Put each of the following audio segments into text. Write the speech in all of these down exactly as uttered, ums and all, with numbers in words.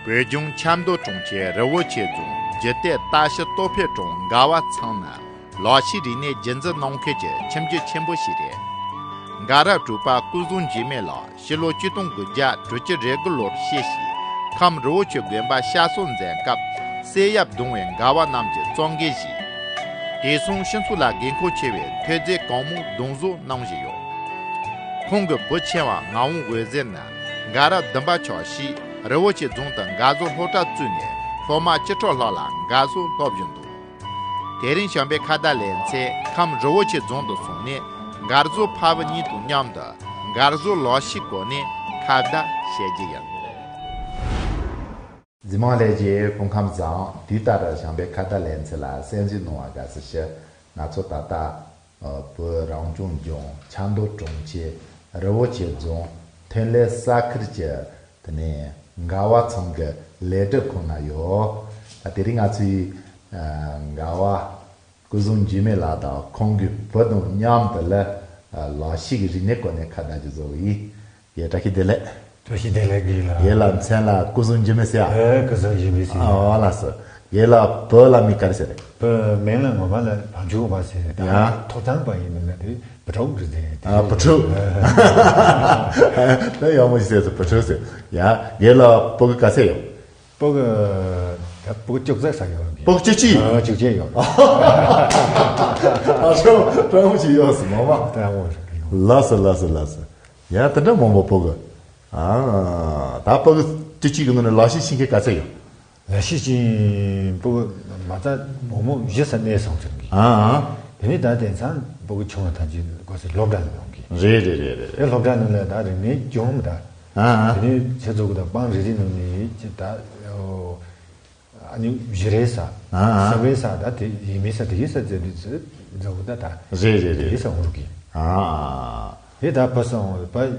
བོད་ལྗོངས་ཆབ་མདོ་གྲོང་ཁྱེར་རི་བོ་ཆེ་རྫོང་རྒྱུད་སྟོད་ལྟ་བཤལ་སྟོད་ཕེབས་གྲོང་མགར་བ་ཚང་ནི་ལག་ཤེས་རིག་གནས་རྒྱུན་འཛིན་གནང་མཁན་གྱི་ཁྱིམ་རྒྱུད་ཆེན་པོ་ཞིག་རེད། མགར་བ་གྲུབ་པ་སྐུ་གཟུགས་འགྱུར་མེད་ལགས་ཕྱི་ལོ་ཆིག་སྟོང་དགུ་བརྒྱ་དྲུག་ཅུ་རེ་དགུ་ལོར་སྐྱེས་ཤིང་། ཁམས་རི་བོ་ཆེ་དགོན་པ་བཤལ་སོགས་མཛད་སྐབས་བསད་ཡབ་གདུང་བའི་མགར་བ་རྣམས་ཀྱི་གཙོ་འགན་བཞེས། དེང་སང་སྤྱི་ཚོགས་ལ་དགོས་མཁོ་ཆེ་བའི་ཐོན་རྫས་གང་མང་རྡུང་བཟོ་གནང་བཞིན་ཡོད། ཁོང་གི་བུ་ཆེ་བ་ངག་དབང་འོད་ཟེར་ནི་མགར་བ་བདུན་པ་མཆོག་ཞེས་རི་བོ་ཆེ་རྫོང་དུ་མགར་བཟོ་སློབ་གྲྭ་བཙུགས་ནས་སློབ་མ་བཅུ་ཕྲག་ལྷག་ལ་མགར་བཟོ་སློབ་བཞིན་འདུག་དེ་རིང་བྱམས་པའི་ཁ་བརྡ་ལེ་ཚན་ཁམས་རི་བོ་ཆེ་རྫོང་དུ་སོང་ནས་མགར་བཟོ་ཕ་བུ་གཉིས་དང་མཉམ་དུ་མགར་བཟོ་ལག་ཤེས་སྐོར་ནས་ཁ་བརྡ་བྱེད་རྒྱུ་ཡིན། གཟིགས་མང་ལྷན་རྒྱས་སྐུ་ཁམས་བཟང་། དུས་ལྟར་བྱམས་པའི་ཁ་བརྡ་ལེ་ཚན་ལ་གསན་གཟིགས་གནང་བར་དགའ་བསུ་ཞུ། ང་ཚོ་ད་ལྟ་ཨ་བོད་རང་སྐྱོང་ལྗོངས་ཆབ་མདོ་གྲོང་ཁྱེར་རི་བོ་ཆེ་རྫོང་ཐོན་ལས་ས་ཁུལ་གྱི་དེ་ནས་མགར་བ་ཚང་གི་ལས་སྒྲུབ་ཁང་ན་ཡོད། ད་དེ་རིང་ང་ཚོས་ཨ་མགར་བ་སྐུ་གཟུགས་འགྱུར་མེད་ལགས་དང་ཁོང་གི་བུ་དང་མཉམ་དུ་ལ་ཨ་ལག་ཤེས་ཀྱི་རིག་གནས་སྐོར་ནས་ཁ་བརྡ་ཅིག་བཟོ་གི་ཡིན། ཡེ་བཀྲ་ཤིས་བདེ་ལེགས། བཀྲ་ཤིས་བདེ་ལེགས་དགེ་ལགས། དགེ་ལགས་མཚན་ལ་སྐུ་གཟུགས་འགྱུར་མེད་ཟེར་ཡ། ཨེ་སྐུ་གཟུགས་འགྱུར་མེད་ཟེར། ཨོ་ལགས་སོ། དགེ་ལགས་བུ་ལ་མིང་ག་རེ་ཟེར་རེད། བུ་མིང་ལ་ངོ་མ་ལ་བང་ཆུང་བ་ཟེར་རེད། ཡ། ཐོབ་ཐང་པ་ཡིན་མིན་ལ་དེ་བུ་ཕྲུག་རེད་ཟེར་རེད། ཨ་བུ་ཕྲུག་ད་ཡག་མོ་ཞིག་ཟེར་སོང་། བུ་ཕྲུག་ཟེར། ཡ། དགེ་ལགས་སྤུ་གུ་ག་ཚད་ཡོད། སྤུ་གུ་ད་སྤུ་གུ་བཅུ་གཅིག་ཙམ་ཡོད་རེད། སྤུ་གུ་བཅུ་གཅིག་ཨ་བཅུ་གཅིག་ཡོད་རེད། ཨ་སྤྲང་སྤྲང་མོ་ཞིག་ཡོད་སོང་མ་མ། སྤྲང་མོ་ཞིག་ཡོད། ལགས་སོ་ལགས་སོ་ལགས་སོ། ཡ་དེ་འདྲ་མང་པོ་སྤུ་གུ། ཨ། ད་སྤུ་གུ་བཅུ་གཅིག་གི་ནང་ནས་ལག་ཤེས་ཤེས་མཁན་ག་ཚད་ཡོད། ལག་ཤེས་ཤེས་མཁན་སྤུ་གུ་མ་རྩ་བུ་མོ་བཞི་ཙམ་གནས་སོང་ཟེར་གི། ཨ་ཨ། དེ་ནས་ད་དེང་སང་སྤུ་གུ་ཆུང་བ་ཐམས་ཅད་གོ་སའི་སློབ་གྲྭ་ལ་ཡོང་གི། རེད་རེད་རེད་རེད། དེ་སློབ་གྲྭ་ནང་ལ་ད་རིག་གནས་སྦྱོང་མི་ད། ཨ་ཨ། དེ་ནས་ཁྱེད་ཚོ་གི་ད་སྤང་རེ་རེ་ནང་ནས་ཅི་ད། ཨ་ནི་བཞི་རེ་ས། ཨ་ཨ། གསུམ་རེ་ས་ད་དེ་ཡིན་མིན་ས་དེ་གི་ས་ཟེར་དུས་ཚོད་འཛོག་ད་ད། རེད་རེད་རེད། དེ་གི་ས་འོང་གི། ཨ་ཨ། དེ་ད་ཕ་སོང་བ་ཕ་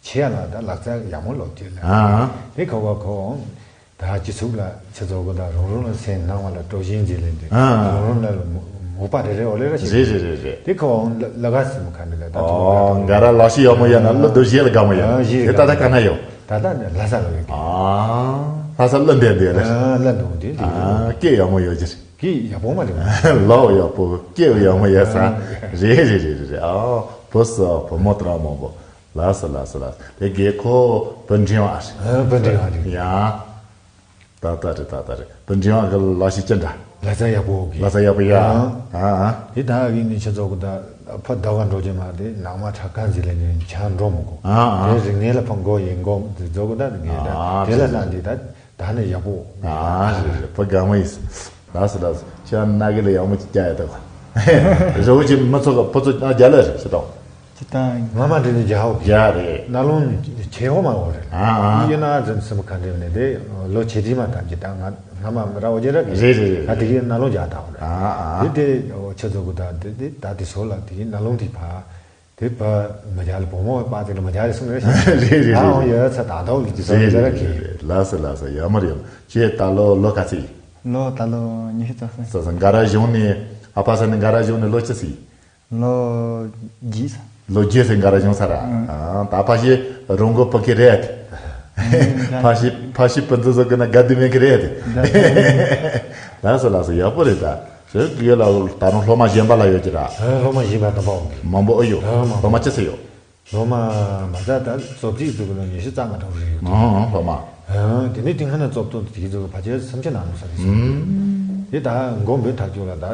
ཆེ་ཡ་ལ་ད་ལག་རྩལ་ཡག་མོ་ལོ་དེ་ལ། ཨ་ཨ། དེ་ཁ་བ་ཁོ་འོང་། ད་སྤྱི་ཚོགས་ལ་ཁྱེད་ཚོ་གི་ད་རང་རང་ལ་སེམས་སྣང་བ་ལ་སྤྲོ་ཞིང་མཛེས་ལེན་དུ་ཨ་ཨ། རང་རང་ལ་མོ་མོ་པ་རེ་རེ་འོ་ལེ་ར་ཞིག་རེད་རེད་རེད་རེད། དེ་ཁོ་འོང་ལ་ལ་ག་སི་མོ་ཁ་ནི་ལ་ད་ཨོ་ཐོག་ག་འགའ་ར་ལག་ཤེས་ཡག་མོ་ཡོད་ན་ལོ་དུ་བཞི་ལ་དགའ་མོ་ཡོད། ཨ་བཞི་དེ་ལ་ད་ད་དགའ་ག་ན་ཡོད། ད་ད་ལྷ་ས་ལ་ཡོད་གི། ཨ་ལྷ་ས་ལ་འདས་འདས་རེད། ཨ་ལ་འདུག་འདི་འདི་ཨ་སྐད་ཡག་མོ་ཡོད་ཅི། སྐད་ཡག་པོ་མ་རེད། ལོ་ཡག་པོ་སྐད་ཡག་མོ་ཡོད་ས། ཨ་རེད་རེད་རེད་རེད་རེད། ཨ་བུ་སོ་བུ་མོ་དྲང་མང་པོ། ལགས་སོ་ལགས་སོ་ལགས་སོ། དེ་རྒན་ཁོ་བུ་འབྲིང་བ་རེད། ཨ་བུ་འབྲིང་བ་རེད། ཡ། ད་ལྟ་རེད་ད་ལྟ་རེད། བུ་འབྲིང་བ་གི་ལག་ཤེས་ཅི་འདྲ། ལག་རྩལ་ཡག་པོ་གི། ལག་རྩལ་ཡག་པོ་ཡ། ཨ་ཨ། དེ་ད་གི་ནི་ཁྱེད་ཚོ་གི་ད་ཕ་ཟླ་བ་འགྲོ་རྒྱུ་མ་དེ་ནང་མ་ཁྲ་ཁང་ཟི་ལེ་ནི་ཆང་འགྲོ་མི་དགོ། ཨ་ཨ། དེ་རིག་གནས་ལ་ཕ་མགོ་ཡིན་མགོ་དེ་ཚོ་གི་ད་དེ་གི་ད་ཨ་དེ་ལ་ན་འདི་ད་ད་ནི་ཡག་པོ། ཨ་རེད་རེད། ཕ་དགའ་མོ་ཡིན། ལགས་སོ་ལགས་སོ། ཁྱེད་ན་གི་ལ་ཡག་མོ་ཅིག་རྒྱག་ཡ་ད་གོ། རི་བོ་ཆེ་མི་ཚོ་གི་ཕ་ཚོ་ཨ་རྒྱ་ལ་རེད་ཤི་ཏོང་། ཅི་ད། ང་མ་འདྲི་ནི་རྒྱ་ཧོ་གི། རྒྱ་རེད། ན་ལུང་ཆེ་ཧོ་མ་ཧོ་རེད། ཨ་ཨ། ཡིན་ན་ཙམ་སེམས་ཁ་འདྲེ་ནས་དེ་ལོ་ཆེ་དྲི་མ་ཐམས་ཅད་ད་ང་ང་མ་ར་འོ་ཅེ་ར་གི། རེད་རེད་རེད། ད་དེ་གི་ན་ལུང་རྒྱ་ད་ཧོ་རེད། ཨ་ཨ། དེ་དེ་ཆེ་ཚོ་གི་ད་དེ་དེ་ད་དེ་སོ་ལ་དེ་གི་ན་ལུང་དེ་ཕ། དེ་ཕ་མ་རྒྱ་ལ་བུ་མོ་པ་དེ་ལ་མ་རྒྱ་ལ་སུ་མེད་ཤ། རེད་རེད་རེད། ཨ་འོ་ཡ་ཚ་ད་ད་ཧོ་ལི་དེ་སོ་རེད་ལ་ར་རེད་གི། རེད་རེད། ལགས་སོ་ལགས་སོ། ཡ་མ་རེད་ཡ་མ། ཁྱེད་ད་ལོ་ལོ་ག་ཚོད་ཡིན། ལོ་ད་ལོ་ཉི་ཤུ་རྩ་གསུམ། ས་ས་འགའ་ར་གཞུང་ནས་ཨ་ཕ་ས་ནས་འགའ་ར་གཞུང་ནས་ལོ་ཅི་སི། ལོ་རྒྱས་ས། ལོ་རྒྱས་སེ་འགའ་ར་བྱུང་ས་ར། ཨང་། ཨ་ད་ཕ་ཤི་རོང་གོ་ཕ་གི་རེད། ཨང་། ཕ་ཤི་ཕ་ཤི་ཕུན་ཚོགས་ཟོ་གི་ན་དགའ་དུ་མེད་གི་རེད། ལགས་སོ་ལགས་སོ། ཡག་པོ་རེད་ད། ཞེས་གི་ལ་ད་རུང་སློབ་མ་གཞན་པ་ལ་ཡོད་ཀྱི་ར། ཨ་སློབ་མ་གཞན་པ་དང་པོ་འོང་གི། མང་པོ་ཨོ་ཡོད། ཨ་མང་པོ། སློབ་མ་ཅི་ཚེ་ཡོད། སློབ་མ་མ་ཟ་ད་སློབ་ཁྲིད་ཚུགས་ན་ཉི་ཤུ་རྩ་ལྔ་དྲུག་རེ་ཡོད་དེ། ཨང་། སློབ་མ། ཨང་། དེ་ནས་དེང་སང་ན་སློབ་སྟོན་དེ་གི་ཚོ་གི་ཕལ་ཆེར་སུམ་ཅུ་ནང་ལོགས་ས་རེད་ཟེར། ཨང་། དེ་ད་མགོ་འབོད་ཐག་ཆོད་ལ་ད་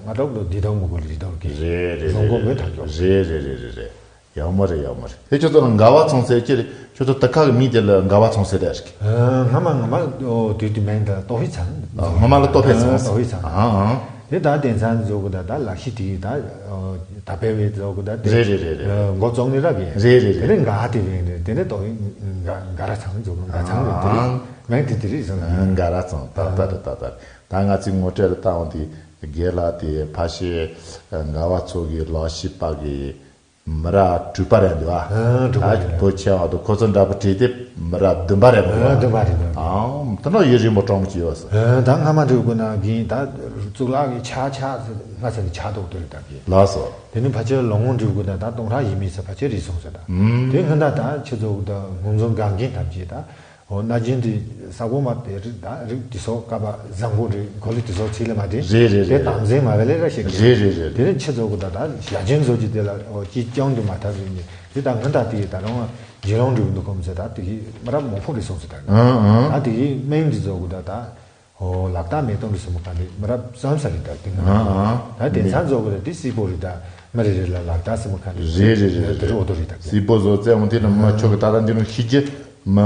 ང་ཏོག་ཏོ་འདི་ཏོག་མི་དགོས་ལ་འདི་ཏོག་གི། རེད་རེད། མགོ་འབོད་ཐག་ཆོད། རེད་རེད་རེད་རེད་རེད། ཡག་མོ་རེད་ཡག་མོ་རེད། དེ་ཁྱོད་ཚོ་ལ་འགལ་བ་ཚོང་ཟེར་གྱི་རེད། ཁྱོད་ཚོ་ད་ཁག་གི་མིང་དེ་ལ་འགལ་བ་ཚོང་ཟེར་རེད་ཟེར་གི། ཨ་སྔ་མ་སྔ་མ་ཨོ་དུས་དུས་མིང་ད་ཏོག་ཧི་ཚང་། ཨ་སྔ་མ་ལ་ཏོག་ཧི་ཚང་། ཨ་ཏོག་ཧི་ཚང་། ཨང་ཨང་། དེ་ད་དེང་སང་བཟོ་གི་ད་ད་ལག་ཤི་དེ་ད་ད་པེ་བེ་བཟོ་གི་ད་དེ། རེད་རེད་རེད་རེད། འགོ་བཙོང་ནི་ར་གི། རེད་རེད་རེད། དེ་ནས་འགའ་དེ་བེ་རེད། དེ་ནས་ཏོག་ཧི་འགའ་འགའ་ར་ཚང་བཟོ་གི་འགའ་ཚང་རེད། དེ་ཨང་། མིང་དེ་དེ་རེད་བཟོ་གི། འགའ་ར་ཚང་ད་ད་ད་ད་ད་ད་ང་ཚོའི་ངོ་སྤྲོད་ལ་བལྟ་འོང་དེ་རྒན་ལགས་དེ་ཕ་ཤི་འགལ་བ་ཚོ་གི་ལག་ཤི་པ་གི། མི་རབས་དྲུག་པ་རེད་འདུག་ཨ། ཨ་དྲུག་པ་རེད། ད་བོད་ཆེ་བ་དང་ཁོ་ཚོ་འདྲ་པོ་བྲིས་ཏེ་མི་རབས་བདུན་པ་རེད་འདུག་ཨ། བདུན་པ་རེད་འདུག་ཨང་། དེ་ནས་ཡུན་རིང་པོ་སྤྲང་པོ་བྱས་ཡོད་ཟེར། ཨ་ད་སྔ་མ་འདྲ་པོ་ན་གིན་ད་གཙུག་ལག་གི་ཕྱག་ཕྱག་ཟེར་སྔ་ས་ནས་ཕྱག་རྡོག་ཏུ་རེད་ད་གི། ལགས་སོ། དེ་ནས་ཕལ་ཆེར་ལོ་ངོ་འདྲ་པོ་ན་ད་སྟོང་ཕྲག་ཡས་མས་ཟེར་ཕལ་ཆེར་རེད་སོང་ཟེར་ད། ཨུམ། དེ་སྔོན་ད་ད་ཁྱེད་ཚོ་ད་སྔོན་འཛོམས་དགའ་མཁན་ཐམས་ཅད་ད། ཨོ་སྣ་རྒྱན་དེ་ས་གོ་མ་དེ་རིགས་ད་རིགས་དེ་ཚོ་ཀ་པ་བཟང་པོ་རེད། གོ་ལི་དེ་ཚོ་ཚིག་ལ་མ་དེ་རེད་རེད་དེ་རེད་དམ་རེད། འཛིན་མ་བས་ལས་ར་ཞིག་རེད་རེད་རེད། དེ་ནས་ཆུ་ཚོད་གུ་ད་ད་ཞག་རྒྱུན་བཟོ་རྒྱུ་དེ་ལ་ཨོ་ཅི་ཅང་དུ་མ་ཐབས་རེད་ནི་དེ་ད་ང་ད་དེ་ད་རུང་ཇེ་ལོང་འགྲུབ་འདུག་གོམས་ཚེ་ད་དེ་གི་མ་རབས་མོ་ཕོ་རེ་སོང་ཚེ་ད་ཨང་ཨང་ད་དེ་གི་སྨན་དེ་ཚོ་གུ་ད་ད་ཨོ་ལག་རྟགས་མེད་གཏོང་གི་སུ་མ་ག་ནི་མ་རབས་བསམ་ས་རེད་ད་དེ་ང་ཨང་ཨང་ད་དེ་ཚང་ཚོ་གུ་ད་དེ་སྲིད་པོ་རེད་ད་མ་རེད་རེད་ལ་ལག་རྟགས་སུ་མ་ག་ནི་རེད་རེད་རེད་དེ་རེད་ཨོ་དོ་རེད་ད་སྲིད་པོ་བཟོ་རྩེ་འོང་དེ་ནི་མ་ཆོག་གི་ད་ད་འདི་ནི་ཤི་རྒྱུ། མ།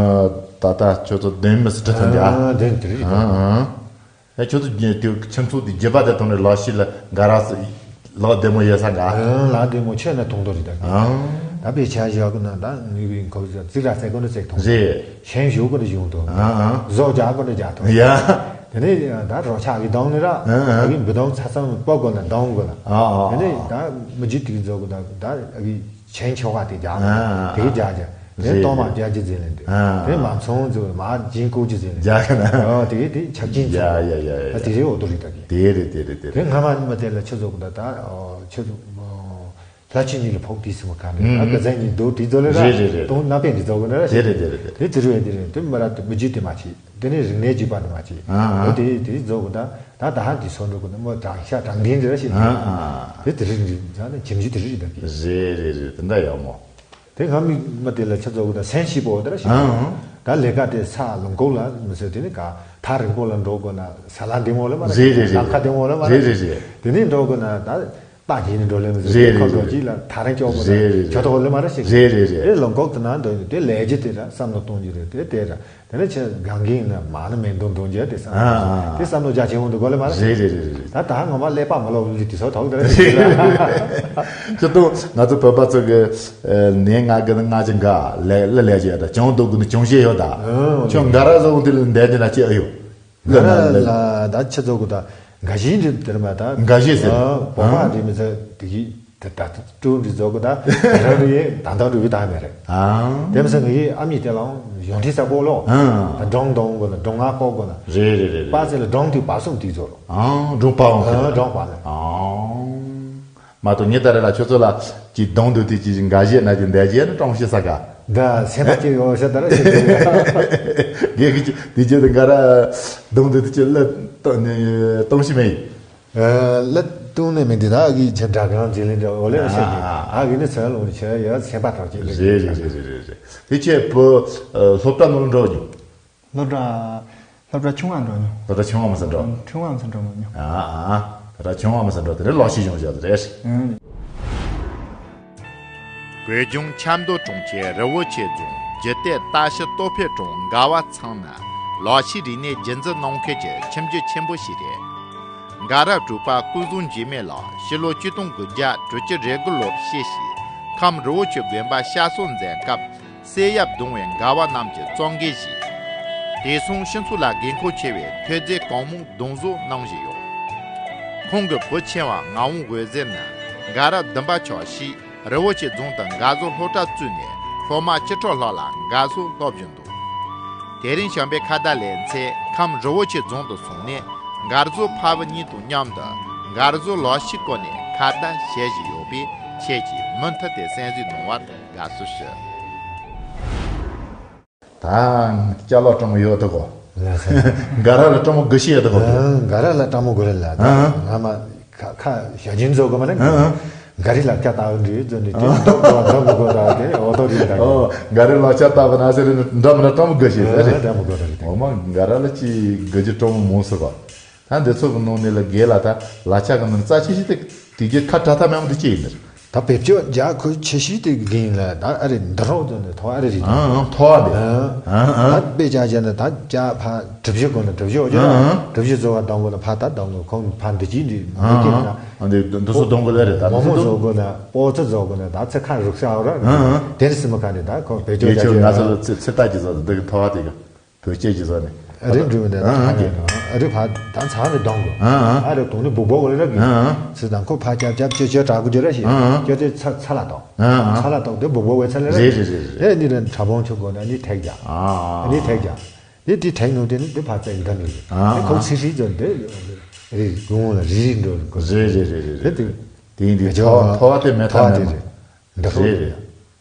ད་ལྟ་ཁྱོད་ཚོ་བདེན་མི་སྲིད་ཁྲི་ཐོན་ཏེ་ཨ། ཨ་བདེན་དེ་རེད། ཨ་ཨ། ཨ་ཁྱོད་ཚོ་རྒྱ་དེ་ཁྱིམ་ཚོགས་དེ་རྒྱུད་པ་དེ་ཐོག་ནས་ལག་ཤི་ལ་འགའ་ར་སི་ལག་བདེ་མོ་ཡོད་ས་འགའ། ཨ་ལག་བདེ་མོ་ཆོད་ན་ཐུང་དོ་རེད་ད། ཨ། ད་པའི་ཆ་བཞག་གི་ན་ད་ངུས་པའི་འཁོར་ཟ་ཙིག་ར་ཚད་གོ་ན་ཚད་ཐུང་། རེད། ཞེན་ཞུགས་གོ་ན་ཞུགས་ཐུང་། ཨ་ཨ། བཟོ་རྒྱག་གོ་ན་རྒྱག་ཐུང་། ཡ། དེ་ནས་ད་རོ་ཆག་གི་གདོང་ནི་ར་ཨ་ཨ། ཨ་གི་འབུ་གདོང་ཚ་ཚང་སྤོ་དགོས་ན་གདོང་དགོས་ན། ཨ་ཨ། དེ་ནས་ད་མི་རྒྱུད་དེ་གི་བཟོ་གི་ད་ད་ཨ་གི། ཆེན་ཆོག་ག་དེ་རྒྱག་ཨ། དེ་རྒྱག་རྒྱག་དེ་རེད། གཏོར་མ་རྒྱག་རྒྱུ་ཟེར་ལེན་དུས་ཨ། དེ་མ་ཚོང་ཚོ་མ་སྦྱིན་བཀོད་རྒྱུ་ཟེར་ལེན་ཨ་དེ་གི་དེ་ཆབ་ཆིན་ཡ་ཚོ་ཡ་ཡ་ཡ། ད་དེ་རེད་འོ་དོ་རེད་ད་གི། དེ་རེད་དེ་རེད་དེ་དེ་རེད། སྔ་མ་མ་དེ་ལ་ཆུ་ཚོད་གི་ད་ད་ཆུ་ཚོད་ལྷ་ཆུ་གཉིས་ལ་ཕོག་དུས་སུ་མ་ག་ནས་ཨ་ཨ་ག་ཚན་གཉིས་འདུག་དེ་ཚོ་ལས་ར་རེད་རེད་རེད། དུང་སྣ་པན་དེ་ཚོ་གི་ན་ར་དེ་རེད་དེ་རེད་དེ་དེ་དེ་རུ་ཡ་དེ་རེད། དེ་མ་ར་དེ་མི་རྒྱུད་དེ་མ་བྱེད། དེ་ནས་རིག་གནས་ཀྱི་པར་དུ་མ་བྱེད། ཨ་ཨ། འོ་དེ་དེ་རྫོགས་གི་ད་ད་ད་ཧ་དེ་སོ་འགྲོ་གི་ནི་མོ་དྲང་ཤ་དྲང་བདེན་དེ་ར་ཞིག་ཨ་ཨ། དེ་དེ་རིག་རིག་ད་ནི་ཁྱིམ་གཞི་དེ་རིག་རིག་ད་གི། རེད་རེད་རེད། དེ་འདྲ་ཡག་མོ། དེ་སྔ་མི་མ་དེ་ལ་ཆ་རྫོགས་གི་ད་སེམས་ཤིག་པོ་དེ་ར་ཞིག་ཨ་ཨ། ད་ལས་ཀ་དེ་ས་ལུང་ཁོག་ལ་མི་ཟེར་དེ་ནི་ག་ཐག་རིང་པོ་ལ་འགྲོ་དགོས་ན་ས་ལ་འདི་མོ་ལ་མ་ར་རེད་རེད་རེད། ལམ་ཁ་འདི་མོ་ལ་མ་ར་རེད་རེད་རེད། དེ་ནས་འགྲོ་དགོས་ན་ད། རྟ་གྱིས་ནི་འགྲོ་ལེ་མི་ཟེར། རེད་ཁོ་འགྲོ་རེད་གྱིས་ལ་ཐག་རིང་སྐྱོག་དགོས་རེད་རེད། ཁྱོད་ཐོག་ལེ་མ་ར་ཞིག་རེད་རེད་རེད། དེ་ལུང་ཁོག་ཏུ་ན་འདོན་དེ་ལས་རྒྱུ་དེ་ལ་བསམ་བློ་གཏོང་རྒྱུ་རེད། དེ་དེ་ར་དེ་ནས་ཁྱེད་སྒང་གིན་ན་མ་ནི་མེ་འདོན་འདོན་རྒྱུ་དེ་བསམ་ཨ་ཨ། དེ་བསམ་བློ་རྒྱ་ཆེན་པོ་འདུག་གོ་ལེ་མ་ར་ཞིག་རེད་རེད་རེད་རེད། ད་ད་ངོ་མ་ཀླད་པ་མ་ལོག་ལི་དེ་ཚོ་ཐོག་དེ་ར་ཞིག་རེད། ཁྱོད་ཏུ་ང་ཚོ་བོད་པ་ཚོ་གི་ནས་ང་གི་ནི་ང་ཅི་འགའ་ལས་ལ་ལས་ཀྱི་ཡོད་ད། གྱོང་འདུག་གི་ནི་གྱོང་བཤད་ཡོད་ད། ཁྱོད་འགའ་ར་བཟོ་འོང་དེ་ལ་འདས་དེ་ན་ཅི་ཨ་ཡོད། ང་ར་ལ་ད་ཆི་ཚོགས་གི་ད་འགའ་ཞིག་འདི་དེར་མ་ད། འགའ་ཞིག་ཟེར། བོག་པ་འདི་མི་ཚེ་དེ་གི་དེ་ད་ཀྲུ་འདི་ཚོགས་གི་ད་རང་རི་ཡེ་ད་ད་རུ་བི་ད་མེ་རེད། དེ་མི་ཚེ་ངའི་ཨ་མྱེས་དེ་ལའང་གཞུང་འབྲེལ་ས་གོ་ལོ། ད་སྒྲུང་གཏོང་དགོས་ན་སྒྲུང་ང་ཀོ་དགོས་ན། རེད་རེད་རེད། པ་ཚེ་ལ་སྒྲུང་དེ་བར་གསུམ་དེ་ཚོ་རོ། སྒྲུང་པ་འོང་གི་ད། སྒྲུང་པ་ལ། མ་གཏོགས་ངས་ད་རེ་ལ་ཁྱོད་ཚོ་ལ་ཅིག་གདོང་འདུག་དུས་ཅིག་འགའ་ཞིག་ན་ཅིག་འདས་རྗེས་ནི་ཀྲོང་ཞིག་ས་ག་ད་སེམས་པ་སྐྱིད་ཡོད་ཤ་ད་ར་ཤི་དགེ་གི་ཅིག་དེ་རྗེས་དུ་འགའ་ར་གདོང་འདུག་དུས་ཅིག་ལ་གཏོང་ནི་གཏོང་ཤི་མེད། ལ་གཏོང་ནི་མེད་འདི་ད་གི་ཆ་འདྲ་གང་འཛིན་ལེན་འདྲ་འོ་ལེ་ཤ་གི་ཨ་གི་ནི་ཚོན་ལོ་ནི་ཆ་ཡ་སེམས་པ་དྲག་ཅིག་རེད་རེད་རེད་རེད་རེད། དེ་ཆེད་བུ་སློབ་གྲྭ་ནང་འགྲོ་མྱོང་། སློབ་གྲྭ། སློབ་གྲྭ་ཆུང་བ་འགྲོ་མྱོང་། སློབ་གྲྭ་ཆུང་བ་མ་ཟིན་འགྲོ། ཆུང་བ་མ་ཟིན་འགྲོ་མ་མྱོང་། ཨ་ཨ། སློབ་གྲྭ་ཆུང་བ་མ་ཟིན་འགྲོ་དེ་རེད་ལོ་ཤི་ཡོང་བཞག་དེ་རེད། ཨང་། བོད་ལྗོངས་ཆབ་མདོ་གྲོང་ཁྱེར་རི་བོ་ཆེ་རྫོང་རྒྱུད་སྟོད་ལྟ་བཤལ་སྟོད་ཕེབས་གྲོང་འགའ་བ་ཚང་ནི་ལོ་ཤི་རིག་གནས་རྒྱུན་འཛིན་གནང་མཁན་གྱི་ཁྱིམ་རྒྱུད་ཆེན་པོ་ཞིག་རེད། འགའ་རབས་གྲུབ་པ་སྐུ་གཟུགས་འཇིགས་མེད་ལགས་ཕྱི་ལོ་ཆིག་སྟོང་དགུ་བརྒྱ་དྲུག་ཅུ་རེ་དགུ་ལོར་སྐྱེས་ཤིང་ཁམས་རི་བོ་ཆེ་དགོན་པ་ཤ་སོ་མཛད་སྐབས། བསེ་ཡབ་གདུང་བའི་འགལ་བ་རྣམས་ཀྱི་གཙོ་འགན་བཞེས། དེ་སོང་སྤྱི་ཚོགས་ལ་དགོས་མཁོ་ཆེ་བའི་ཐོས་རྫས་གང་མང་གདུང་བཟོ་གནང་བཞིན་ཡོད། ཁོང་གི་བུ་ཆེ་བ་ངག་དབང་འོད་ཟེར་ནི་འགལ་རབས་བདུན་པ་ཆགས་ཤིང་རི་བོ་ཆེ་རྫོང་དུ་འགལ་བཟོ་སློབ་གྲྭ་བཙུགས་ནས་སློབ་མ་བཅུ་ཕྲག་ལྷག་ལ་འགལ་བཟོ་སློབ་བཞིན་འདུག་དེ་རིང་བྱམས་པའི་ཁ་བརྡ་ལེ་ཚན་ཁམས་རི་བོ་ཆེ་རྫོང་དུ་སོང་ནས་འགལ་བཟོ་ཕ་བུ་གཉིས་དང་མཉམ་དུ་འགལ་བཟོ་ལག་ཤེས་སྐོར་ནས་ཁ་བརྡ་བྱེད་བཞིན་ཡོད་པས་ཁྱེད་ཀྱིས་མུ་མཐུད་དེ་གསན་གཟིགས་གནང་བར་དགའ་བསུ་ཞུ། ད་ཅ་ལག་སྤྲང་མོ་ཡོད་དོ་གོ། ལགས་སོ། འགའ་ར་ལ་སྤྲང་མོ་དགོས་ཤེས་ཡོད་དོ་གོ། ཨ། འགའ་ར་ལ་སྤྲང་མོ་དགོས་རེད་ལ་ད། ཨ། ང་མ་ཁ་ཁ་ཞ་ཅིན་བཟོ་གོ་མ་ལ། ཨ། འགའ་རི་ལ་ཁྱ་ལྟ་བུ་འདྲི་བཟོ་ནི་དེ་འདྲ་མོ་འདྲ་མོ་དགོས་ད་དེ་འོ་དོ་རི་ད། ཨོ། འགའ་རི་ལ་ཁྱ་ལྟ་བུ་ན་ཟེར་ནི་འདྲ་མོ་འདྲ་སྤྲང་མོ་དགོས་ཤེས་ཟེར་རེད། འདྲ་མོ་དགོས་ད་རི་ད། འོ་མ་འགའ་ར་ལ་ཅི་དགོས་རྒྱུ་སྤྲང་མོ་མོ་ཟེར་གོ། ད་འདི་ཚོ་གི་ནང་ནས་ལ་རྒན་ལ་ད་ལ་ཆ་གི་ནང་རྩ་ཆེ་ཤོས་དེ་དེ་རྒྱུ་ཁ་བྲལ་ཐབས་མེད་མོ་དེ་ཅི་ཡིན་ནི་རེད། ད་བེད་སྤྱོད་རྒྱག་ཁུལ་ཆེ་ཤོས་དེ་གི་རྒན་ལ་ད་ཨ་རེ་འདི་རོགས་ཚོ་ནས་ཐོ་ཨ་རེ་རེད། ཨང་ཨང་ཐོ་ཨ་རེད། ཨང་ཨང་ད་དཔེ་ཆ་བྱས་ན་ད་ཅ་ཕ་གྲུ་བཞི་དགོས་ན་གྲུ་བཞི་འོ་ཅོ་ཨང་ཨང་གྲུ་བཞི་བཟོ་བ་དང་པོ་ལ་ཕ་ད་དང་པོ་ཁོང་ཕ་འདི་ཅི་འདི་འདི་ཨང་ཀྱི་ཨང་ན་ཨང་འདི་འདི་ཚོ་གཏོང་དགོས་ལ་རེད། ད་མོ་མོ་འདི་ཚོ་བཟོ་དགོས་ན་པོ་ཚོ་བཟོ་དགོས་ན་ད་ཚེ་ཁ་རུག་ཤ་འོ་ར་ཨང་ཨང་དེར་སི་མ་ཁ་ནས་ད་ཁོ་བེད་སྤྱོད་རྒྱ་ཆེ་ང་ཚོ་ལ་ཚེ་ཚེ་ལྟ་ཅི་བཟོ་འདི་གི་ཐོ་ཨ་དེ་གི་བོད་སྐད་ཀྱི་ཟ་ནས། ཨ་རི་འགྲུལ་ནས་ཨ་ཨ་ཨ་རི་ཕ་ད་ཚང་ནས་གཏོང་དགོས། ཨ་ཨ་ཨ་རི་གཏོང་ནས་སྦུག་སྦུག་ལ་རག་གི་ཨ་ཨ་ཚེ་དང་ཁོ་ཕ་ཅབ་ཅབ་ཅེ་ཅེ་དྲག་གི་རྒྱུ་ར་ཞིག་ཨ་ཨ་ཅེ་ཅེ་ཚ་ཚ་ལ་གཏོང་། ཨ་ཨ་ཚ་ལ་གཏོང་དེ་སྦུག་སྦུག་བས་ཚ་ལ་རག་རེད་རེད་རེད་རེད། དེ་ནི་རེད་ཕྲ་བོང་ཆུ་དགོས་ན་ནི་ཐེག་རྒྱག་ཨ་ཨ་ནི་ཐེག་རྒྱག་དེ་དེ་ཐེག་ནོ་དེ་ནི་དེ་ཕ་ཚ་ཡི་འདྲ་ནི་རེད། ཨ་དེ་ཁོ་ཨ་ཚིག་ཧྲིལ་ཙམ་དེ་རེད་གུང་ལ་རི་རི་འགྲོ་དགོས། རེད་རེད་རེད་རེད། དེ་དེ་དེ་ཡིན་དེ་ཐོ་ཐོ་བ་དེ་མེད་ཐ་མེད་མ་རེད་རེད། འདི་རེད་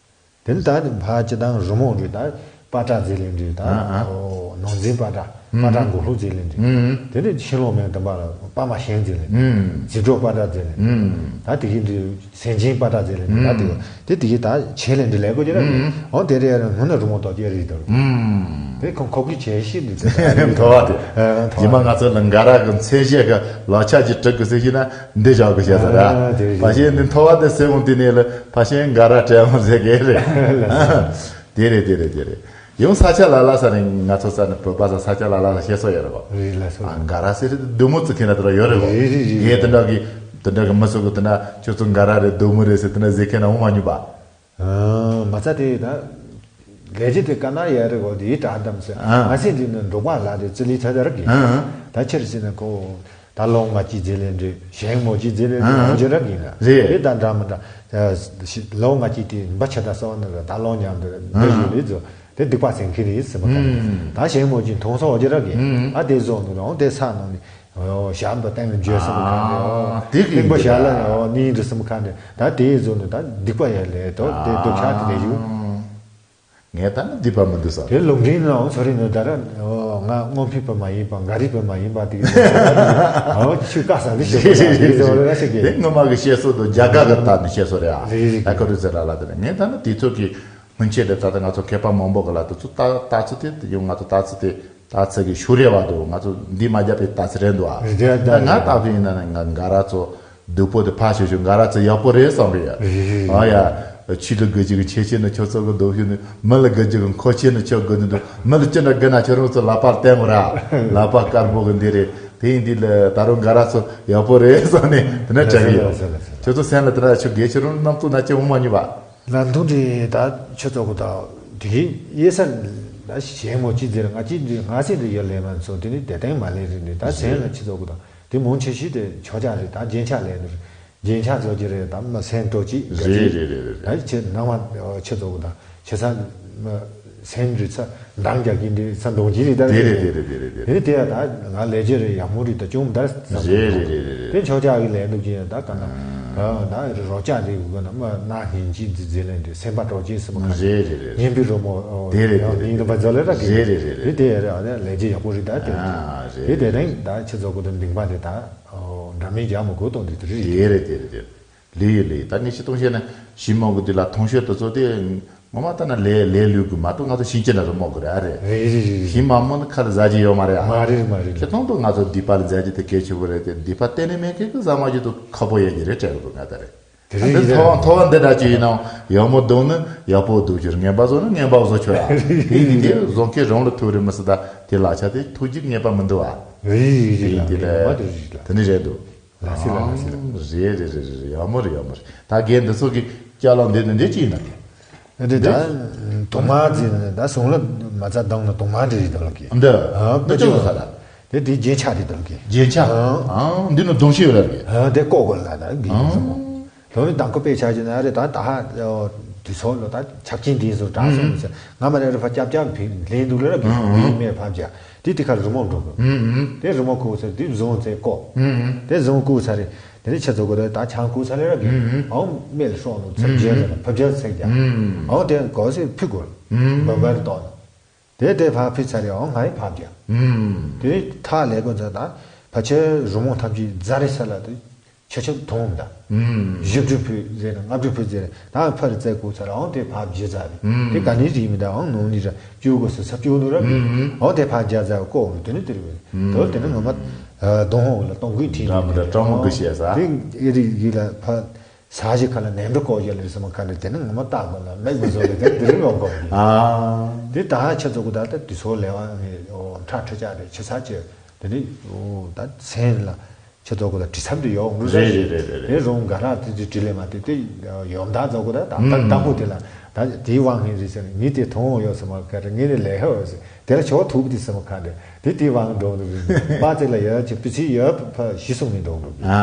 རེད། དེ་ནི་ད་ནི་ཕ་ཅི་དང་རི་མོ་རེད་ད། པ་ པ་ཏྲ་ཛེ་ལེ་འདྲི་ད། ཨ་ཨ། ཨོ་ནོར་འཛིན་པ་ཏྲ། ཨུམ། པ་ཏྲ་མགོ་ལྷུག་ཛེ་ལེ་འདྲི། ཨུམ། དེ་ནས་ཤིང་ལོ་མའི་དམ་པ་ལ་པ་མ་ཤན་ཛེ་ལེ་འདྲི། ཨུམ། རྩིས་གྲོགས་པ་ཏྲ་ཛེ་ལེ་འདྲི། ཨུམ། ད་དེ་གི་འདི་སེང་ཆེན་པ་ཏྲ་ཛེ་ལེ་འདྲི་ད། ཨུམ། དེ་དེ་དེ་གི་ད་ཆེ་ལེ་འདྲི་ལས་གོ་རྒྱུ་ར་འདྲི། ཨུམ། ཨོ་དེ་རེ་ཡ་ར་སྔོན་ན་རི་མོ་ཏོག་ཅེ་རི་དོ། ཨུམ། དེ་ཁོང་ཁོག་གི་ཆེ་ཤི་འདི་ཚོ་མཐོ་བ་དེ། ཨ་མཐོ་བ། ཡིན་མ་ང་ཚོ་ལ་འགའ་ར་གི་མཚན་བཤད་གི་ལག་ཆ་ཅིག་སྒྲིག་གི་ཟེར་གྱི་ན་འདི་བཞག་གི་བཤད་ས་ར། ཨ་དེ་རེད། ཕ་ཤེན་འདི་མཐོ་བ་དེ་སེ་འོང་དེ་ནས་ལ་ཕ་ཤེན་འགའ་ར་སྤྲད་འོང་ཟེར་གི་རེད། དེ་རེད་དེ་རེད་དེ་རེད། ཡང་ས་ཆ་ལ་ལ་ས་ནས་ང་ཚོ་ས་ནས་བོད་པ་ས་ས་ཆ་ལ་ལ་ས་བཤད་སྲོལ་ཡོད་རེད་གོ། རེད་ལ་སོ། ཨ་འགའ་ར་ཟེར་དེ་སྡུག་མོ་བརྩི་མཁན་ལ་དེ་ར་ཡོད་རེད་གོ། རེད་རེད་རེད། ངས་དེ་འདྲ་གི་དེ་འདྲ་གི་མི་སུ་གི་དེ་འདྲ་ཁྱོད་ཚོ་འགའ་ར་རེད་སྡུག་མོ་རེད་ཟེར་དེ་འདྲ་ཟེར་མཁན་ན་འོང་མ་མྱོང་པ། ཨ་མ་ཚ་དེ་ད་ལས་བྱེད་དེ་དཀའ་ན་ཡ་རེད་གོ། དེའི་དྲ་དམ་ཟེར། ཨ། ང་སེམས་འདི་ནི་འབྲོག་པ་ལ་དེ་བརྩི་ལི་ཐ་དར་གི། ཨ། ད་ཆེར་ཟེར་ན་ཁོ། ད་ལོང་མ་ཅི་ཛེ་ལེ་འདྲི་ཞེང་མོ་ཅི་ཛེ་ལེ་འདྲི། ཨ། འོ་ཇེ་ར་གི་ན་རེད། དེ་ད་འདྲ་མི་འདྲ། ལོང་ང་ཅི་དེ་འབའ་ཆ་ད་སོ་ན་ད་ལོང་ཉམས་དེ་འདི་ཡོད་ལེ་ཛོ། དེ་སྡིག་པ་སེང་ཁི་རེད་ཟེར་མ་ཁ་ནི། ཨུམ། ད་ཞེང་མོ་ཅི་མཐོང་སོང་འོ་ཇེ་ར་གི། ཨུམ། ཨ་དེ་བཟོ་འདུག་རང་དེ་ས་ནང་ནི། ཨོ་ཞབས་པ་སྟེང་ལ་འཇོལ་སེམས་ཁ་ནི། ཨོ་ཨ་དེ་གི་སྟེང་པ་ཞབས་ལ་ཨོ་ནི་འདྲི་སེམས་ཁ་ནི། ད་དེ་བཟོ་ནི་ད་སྡིག་པ་ཡ་ལེ་དོ་དེ་སྡུག་ཆགས་དེ་ལེ་ཡུ། ངས་ད་ནི་སྡིག་པ་མི་འདུག་ས། དེ་ལུང་འདྲེན་ལའང་ཚོ་རིང་ནི་ད་ར་ཨོ་ང་སྔོན་ཕེབས་པ་མ་ཡིན་པ་འགའ་རིག་པ་མ་ཡིན་པ་དེ་གི་ཨོ་ཆུ་ཀ་ས་ལི་ཞེ་པོ་ས་དེ་བཟོ་རེ་ར་ཞིག་གི། དེ་སྔོན་མ་གི་བཤད་སྲོལ་དུ་རྒྱ་གར་གི་ད་ནི་བཤད་སྲོལ་རེད་ཨ། རེད་རེད། ད་ཁོ་རུ་ཟེར་ར་ལ་དེ་ནི་ངས་ད་ནི་དེ་ཚོ་གི་སྔོན་ཆད་དེ་ད་ལྟ་ང་ཚོ་མཁས་པ་མང་པོ་གི་ལ་དེ་ཚོ་ལྟ་ལྟ་ཚུལ་དེ་ཡང་ང་ཚོ་ལྟ་ཚུལ་དེ་ལྟ་ཚུལ་གི་ཤུ་རེ་བ་དུ་ང་ཚོ་འདི་མ་རྒྱབ་པའི་ལྟ་ཚུལ་རེད་འདུག་ཨ། རེད་རེད། ད་ང་ལྟ་བུ་ཡིན་ན་ནི་ང་འགའ་ར་ཚོ་སྡུག་པོ་དེ་ཕ་ཤུ་ཤུ་འགའ་ར་ཚོ་ཡག་པོ་རེད་བསམ་གི་ཡོད། རེད་རེད། ཨ་ཡ། ཆོས་ལ་དགའ་རྒྱུ་གི་ཆེ་ཆེ་ནི་ཁྱོད་ཚོ་གི་སྡུག་ཤུ་ནི་མི་ལ་དགའ་རྒྱུ་གི་མཁོ་ཆེ་ནི་ཁྱོད་དགའ་ནི་འདུག་མི་ལ་ཅི་འདྲ་དགའ་ན་ཁྱོད་རང་ཚོ་ལག་པ་བརྟན་པོ་ར་ལག་པ་དཀར་པོ་གི་འདི་རེད། དེ་ཡིན་དུས་ལ་ད་རུང་འགའ་ར་ཚོ་ཡག་པོ་རེད་བསམ་ནས་དེ་འདྲ་བྱ་གི་ཡོད། ལགས་སོ་ལགས་སོ། ཁྱོད་ཚོ་སེམས་ལ་དེ་འདྲ་ཆུ་རྒས་ཁྱེད་རང་རྣམ་རྟོག་ན་ཅི་འོང་མ་མྱོང་བ། ལ་མཐོང་དེ་ད་ཆུ་ཚོགས་གོ་ད་དེ་ཡེ་ས་ད་ཞེ་མོ་ཅི་ཟེར་ང་ཅི་འདི་ང་སེ་འདི་ཡོད་ལས་མ་སོང་དེ་ནི་དེ་སྟེང་མ་ལས་རིག་འདི་ད་སེམས་ལ་ཆུ་ཚོགས་གོ་ད་དེ་མོ་ཆེ་ཤོས་དེ་ཆོ་ཆ་རེད། ད་རྒྱན་ཆ་ལས་འདི་རྒྱན་ཆ་བཟོ་རྒྱུ་རེད། ད་མ་སེམས་སྤྲོ་ཅི་རེད་རེད་རེད་རེད། ད་ཆེ་ནང་མ་ཆུ་ཚོགས་གོ་ད་ཆེ་ས་མ། སེམས་རི་ཚ་འདང་རྒྱག་གིན་འདི་ཚ་འདོང་གི་རི་ད་དེ་རེད་དེ་རེད་དེ་རེད་དེ་རེད། དེ་ཡ་ད་ང་ལས་བྱེད་རེད་ཡག་མོ་རི་ད་ཅུང་འདར་ཙམ་རེད་རེད་རེད་རེད། དེ་ཆོག་ཆག་གི་ལས་འདུག་གི་ད་ག་ན་ད་རོ་ཅག་རི་གུ་ན་མ་ན་ཧིན་ཅི་འཛི་འཛི་ལེན་དེ་སེམས་པ་གྲོགས་ཅི་སེམས་ཁ་རེད་རེད་རེད། ཉན་པི་རོ་མོ་དེ་རེད་དེ་རེད་ཡང་ཡིན་ནམ་པ་ཛོ་ལེ་ར་གི་རེད་རེད་རེད་རེད། དེ་དེ་ཡ་རེད་ཨ་ལས་བྱེད་ཡག་པོ་རི་ད་དེ་རེད་དེ་དེ་རིང་ད་ཆེ་ཚོགས་གུ་ད་འདིང་པ་དེ་ད་འདྲ་མིན་རྒྱག་མོ་གོ་གཏོང་དེ་དེ་རེད་དེ་རེད་དེ་རེད་དེ། ལི་ཡི་ལི་ཡི་ད་ངས་ཤི་གཏོང་བཤད་ན་ཞི་མོ་གི་དུས་ལ་མཐོང་ཤོས་དུ་ཚོ་དེ་ངོ་མ་ལྟ་ན་ལས་ལས་ལུས་གི་མ་གཏོགས་ང་ཚོ་ཤིང་ཅི་ན་རུ་མོ་གི་རེད་ཨ་རེད། རེད་རེད་རེད། ཞི་མ་མོ་ནི་ཁ་ལ་ཟ་རྒྱུ་ཡོད་མ་རེད་ཨ། མ་རེད་མ་རེད། ཁྱེད་ཚོང་དུ་ང་ཚོ་འདི་པ་ལ་ཟ་རྒྱུ་དེ་གལ་ཆེ་བོ་རེད་དེ་འདི་པ་གཏན་ནས་མེད་མཁན་གི་ཟ་མ་རྒྱུ་དུ་ཁ་པོ་ཡོད་ཀྱི་རེད་དྲན་གི་འདུག་ང་ད་རེད། དེ་རེད་ཨ་ཡིན་ད་མཐོ་བ་མཐོ་བ་འདི་འདྲ་ཅིག་ཡིན་ནའང་ཡག་མོ་སྡོད་ན་ཡག་པོ་སྡོད་རྒྱུ་རེད། ངན་པ་བཟོ་ན་ངན་པ་བཟོ་ཆོག་ཨ། དེ་ཡིན་དེ་བཟོ་མཁན་རང་ལ་ཐུག་རེད་མི་སྲིད་ད་དེ་ལག་ཆ་དེ་ཐུག་རྒྱུ་ངན་པ་མི་འདུག་ཨ། རེད་རེད་རེད་དེ་ལ་དེ་ངན་པ་དེ་རེད་ལ། དེ་ནི་རེད་འདུག་ལ་སི་ལ་ལ་སི་ལ། རེད་རེད་རེད་རེད་ཡག་མོ་རེད་ཡག་མོ་རེད། ད་རྒན་འདི་ཚོ་གི་ཅ་ལག་འདི་ནི་འདི་ཅི་ཡིན་ན་རྒན། འདི་ད་དུང་དམར་ཟེར་ནས་ད་ཟུང་ལ་མ་རྩ་བཏང་ན་དུང་དམར་འདི་རེད་ད་ལ་གི། འདི་ཨ་འདི་ཅི་ལ་ས་ལ། དེ་དེ་རྒྱན་ཆ་རེད་ད་ལ་གི། རྒྱན་ཆ་ཨ་འདི་ནི་གདོང་ཤེས་ཡོད་ལ་གི། ཨ་དེ་ཀོ་གོ་ལ་ད་གི་ཨ་ཟེར་མོ། དོ་ནི་དང་ཁོ་དཔེ་ཆ་ཅི་ན་རེད་ད་ད་ཧ་དུས་ཚོད་ལ་ད་ཆབ་ཆེན་འདི་ཚོ་གྲགས་སོང་ཟེར་ང་མ་རེ་རེ་ཕ་ཅབ་ཅབ་ཕིན་ལེན་འདུག་ལ་ར་གི་ཨ་ཨ་མི་མེད་ཕབ་ཅ། དེ་དེ་ཁར་རི་མོ་འགྲོ་གི། ཨུམ་ཨུམ། དེ་རི་མོ་ཁུག་ཚར་དེ་བཟུང་ཚེ་ཀོ། ཨུམ་ཨུམ། དེ་བཟུང་ཁུག་ཚར་རེད། དེ་ནས་ཆ་ཚོ་གོ་རེད་ད་ཆང་ཁུག་ཚར་རེད་ར་གི། ཨུམ་ཨུམ། ཨོ་མེ་ལ་ཤོག་ནོ་ཚར་རྗེས་ལ་ཕབ་རྒྱ་ཚེག་རྒྱ། ཨུམ་ཨུམ། ཨོ་དེ་གོ་སེ་ཕི་གོ། ཨུམ་ཨུམ། བ་བར་ཏོ། དེ་དེ་ཕ་ཕི་ཚར་རེད་ཨོ་ང་ཡི་ཕབ་རྒྱ། ཨུམ་ཨུམ། དེ་ཐག་ལས་གོ་ཚར་ད་ཕ་ཆེ་རི་མོ་ཐབས་ཀྱི་རྫ་རེ་ས་ལ་དེ། ཆ་ཆ་མཐོང་ད། ཨུམ། བཞི་བཅུ་ཕུད་ཟེར་ན་ལྔ་བཅུ་ཕུད་ཟེར་ན་ད་ཕར་རྩེ་ཁུག་ཚར་ཨང་དེ་ཕབ་བརྗེ་ཚར་རེད། ཨུམ། དེ་ག་ནས་རིག་མི་ད་ཨང་ནང་ནས་ར་བཅུ་དགོས་སུ་ས་བཅུ་ནུ་ར་ཨུམ་ཨུམ། ཨང་དེ་ཕབ་བརྒྱ་ཚར་ཀོ་དེ་ནས་དེ་རེད། ཨུམ། དེ་དེ་ནས་ངོ་མ་གདོང་ཧོང་ལ་གཏོང་དགོས་ཐིག་འདྲ་མི་འདྲ་སྤྲང་མོ་དགོས་བཤད་ས། དེ་ཨེ་རིག་ཡིག་ལ་ཕ་ས་གཞི་ཁ་ལ་ནན་པོ་ཀོ་བཞག་ལེ་སི་མ་ཁ་ནས་དེ་ནས་ངོ་མ་ལྟ་དགོས་ལ་མེད་དགོས་བཟོ་ལེ་དེ་དེ་རིག་ལོང་ཀོ་ཨ། དེ་ད་ཧ་ཆ་ཚོ་གུ་ད་ད་དུས་ཚོད་ལས་བ་ངས་ཁྲ་ཁྲ་ཆ་རེད་ཆ་ས་ཆེ་དེ་ནས་ད་སེམས་ལ། ཁྱེད་ཚོ་གོ་ད་དྲི་མཚམས་དུ་ཡོང་རུ་རེད་རེད་རེད་རེད་རེད། དེ་རུང་ག་ར་དེ་དུས་དྲི་ལས་མ་དེ་དེ་ཡོམ་ད་ཚོ་གོ་ད་ད་ད་ད་ཧུ་དེ་ལ་ད་དེའི་དབང་ངེས་རེད་ཟེར་ནས་མི་དེ་མཐོང་ཡོད་ཟེར་མ་ག་རེ་ངེས་རེད་ལས་ཧ་ཡོད་ཟེར་དེ་ལ་ཆོག་ཐུབ་དེ་ཟེར་མ་ག་རེ་དེ་དེའི་དབང་འགྲོ་འདུག་རེད་པ་ཚེ་ལ་ཡོད་ཅེས་པི་ཚི་ཡོད་ཕ་ཞི་སོང་ནས་འགྲོ་འདུག་རེད།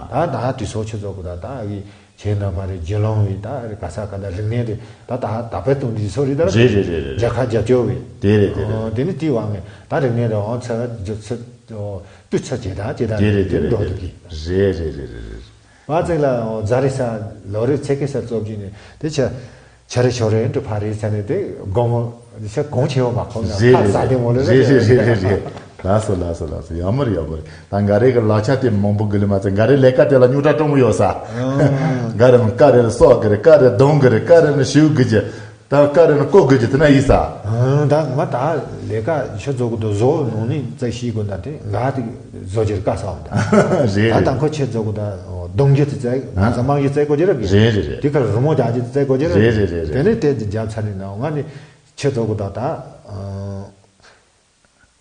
ད་ད་དུས་ཚོད་ཁྱེད་ཚོ་གོ་ད་ད་ཨ་གི་ཁྱེད་རྣམ་པ་རེད་རྒྱལ་ལོང་བའི་ད་རེད་ག་ས་ག་ད་རིག་གནས་རེད་ད་ད་ད་པའི་སྟོང་དུས་ཚོད་རེད་ད་རེད་རེད་རེད་རེད་རེད། རྒྱལ་ཁ་རྒྱ་སྐྱོར་བའི་དེ་རེད་དེ་རེད། དེ་ནི་དེའི་དབང་ངེས་ད་རིག་གནས་རེད་འོང་ཚེ་ད་རེད་ཚེ། སྤུས་ཚད་ཇེ་དྲག་ཇེ་དྲག་དེ་རེད་དེ་རེད་འགྲོ་དེ་འདུག་གི། རེད་རེད་རེད་རེད་རེད། ང་ཚང་ལ་ཛ་རི་ས་ལོ་རེ་ཚེ་སྐལ་ས་རྩོབ་ཀྱི་ནས་དེ་ཆ་ཆ་རེ་ཞོ་རེ་འགྲོ་ཕ་རེ་ས་ནས་དེ་དགོང་མོ་ ཤ་གོང་ཆེ་བ་མ་ཁོ་ན་རེད། ཁ་ཟ་དེ་མོ་ལ་རེད་རེད་རེད་རེད་རེད། ལགས་སོ་ལགས་སོ་ལགས་སོ། ཡག་མོ་རེད་ཡག་མོ་རེད། ད་འགའ་རེ་གི་ལག་ཆ་དེ་མང་པོ་དགོས་ལེ་མ་ཚད་འགའ་རེ་ལས་ཀ་དེ་ལ་རྙོག་དྲ་སྤྲང་པོ་ཡོད་ས། འགའ་རེ་ནི་ཀ་རེ་ལ་སོག་གི་རེད། ཀ་རེ་གདོང་གི་རེད། ཀ་རེ་ནི་ཞུ་གི་རེད། ད་ཀ་རེ་ནི་ཀོ་གི་རེད། དེ་ན་ཡིན་ས། ད་ང་ད་ལས་ཀ་ཆུ་ཚོད་དགུ་དང་བཟོ་ནང་ནས་རྩ་ཤེས་དགོས་ན་དེ་འགའ་དེ་བཟོ་རྒྱུར་དཀའ་ས་འོང་ད། རེད་ད་རེད། དང་ཁོ་ཆུ་ཚོད་དགུ་ད་གདོང་རྒྱུ་དེ་རྩ་ང་ཚོ་དམངས་ཀྱི་རྩ་དགོས་རྒྱུ་རེད་གི། རེད་རེད་རེད། དེ་ཁར་རི་མོ་རྒྱག་རྒྱུ་དེ་རྩ་དགོས་རྒྱུ་རེད། རེད་རེད་རེད་རེད། དེ་ནས་དེ་རྒྱབ་ཚར་ནས་ན་ང་ནི་ཆུ་ཚོད་དགུ་ད་ད།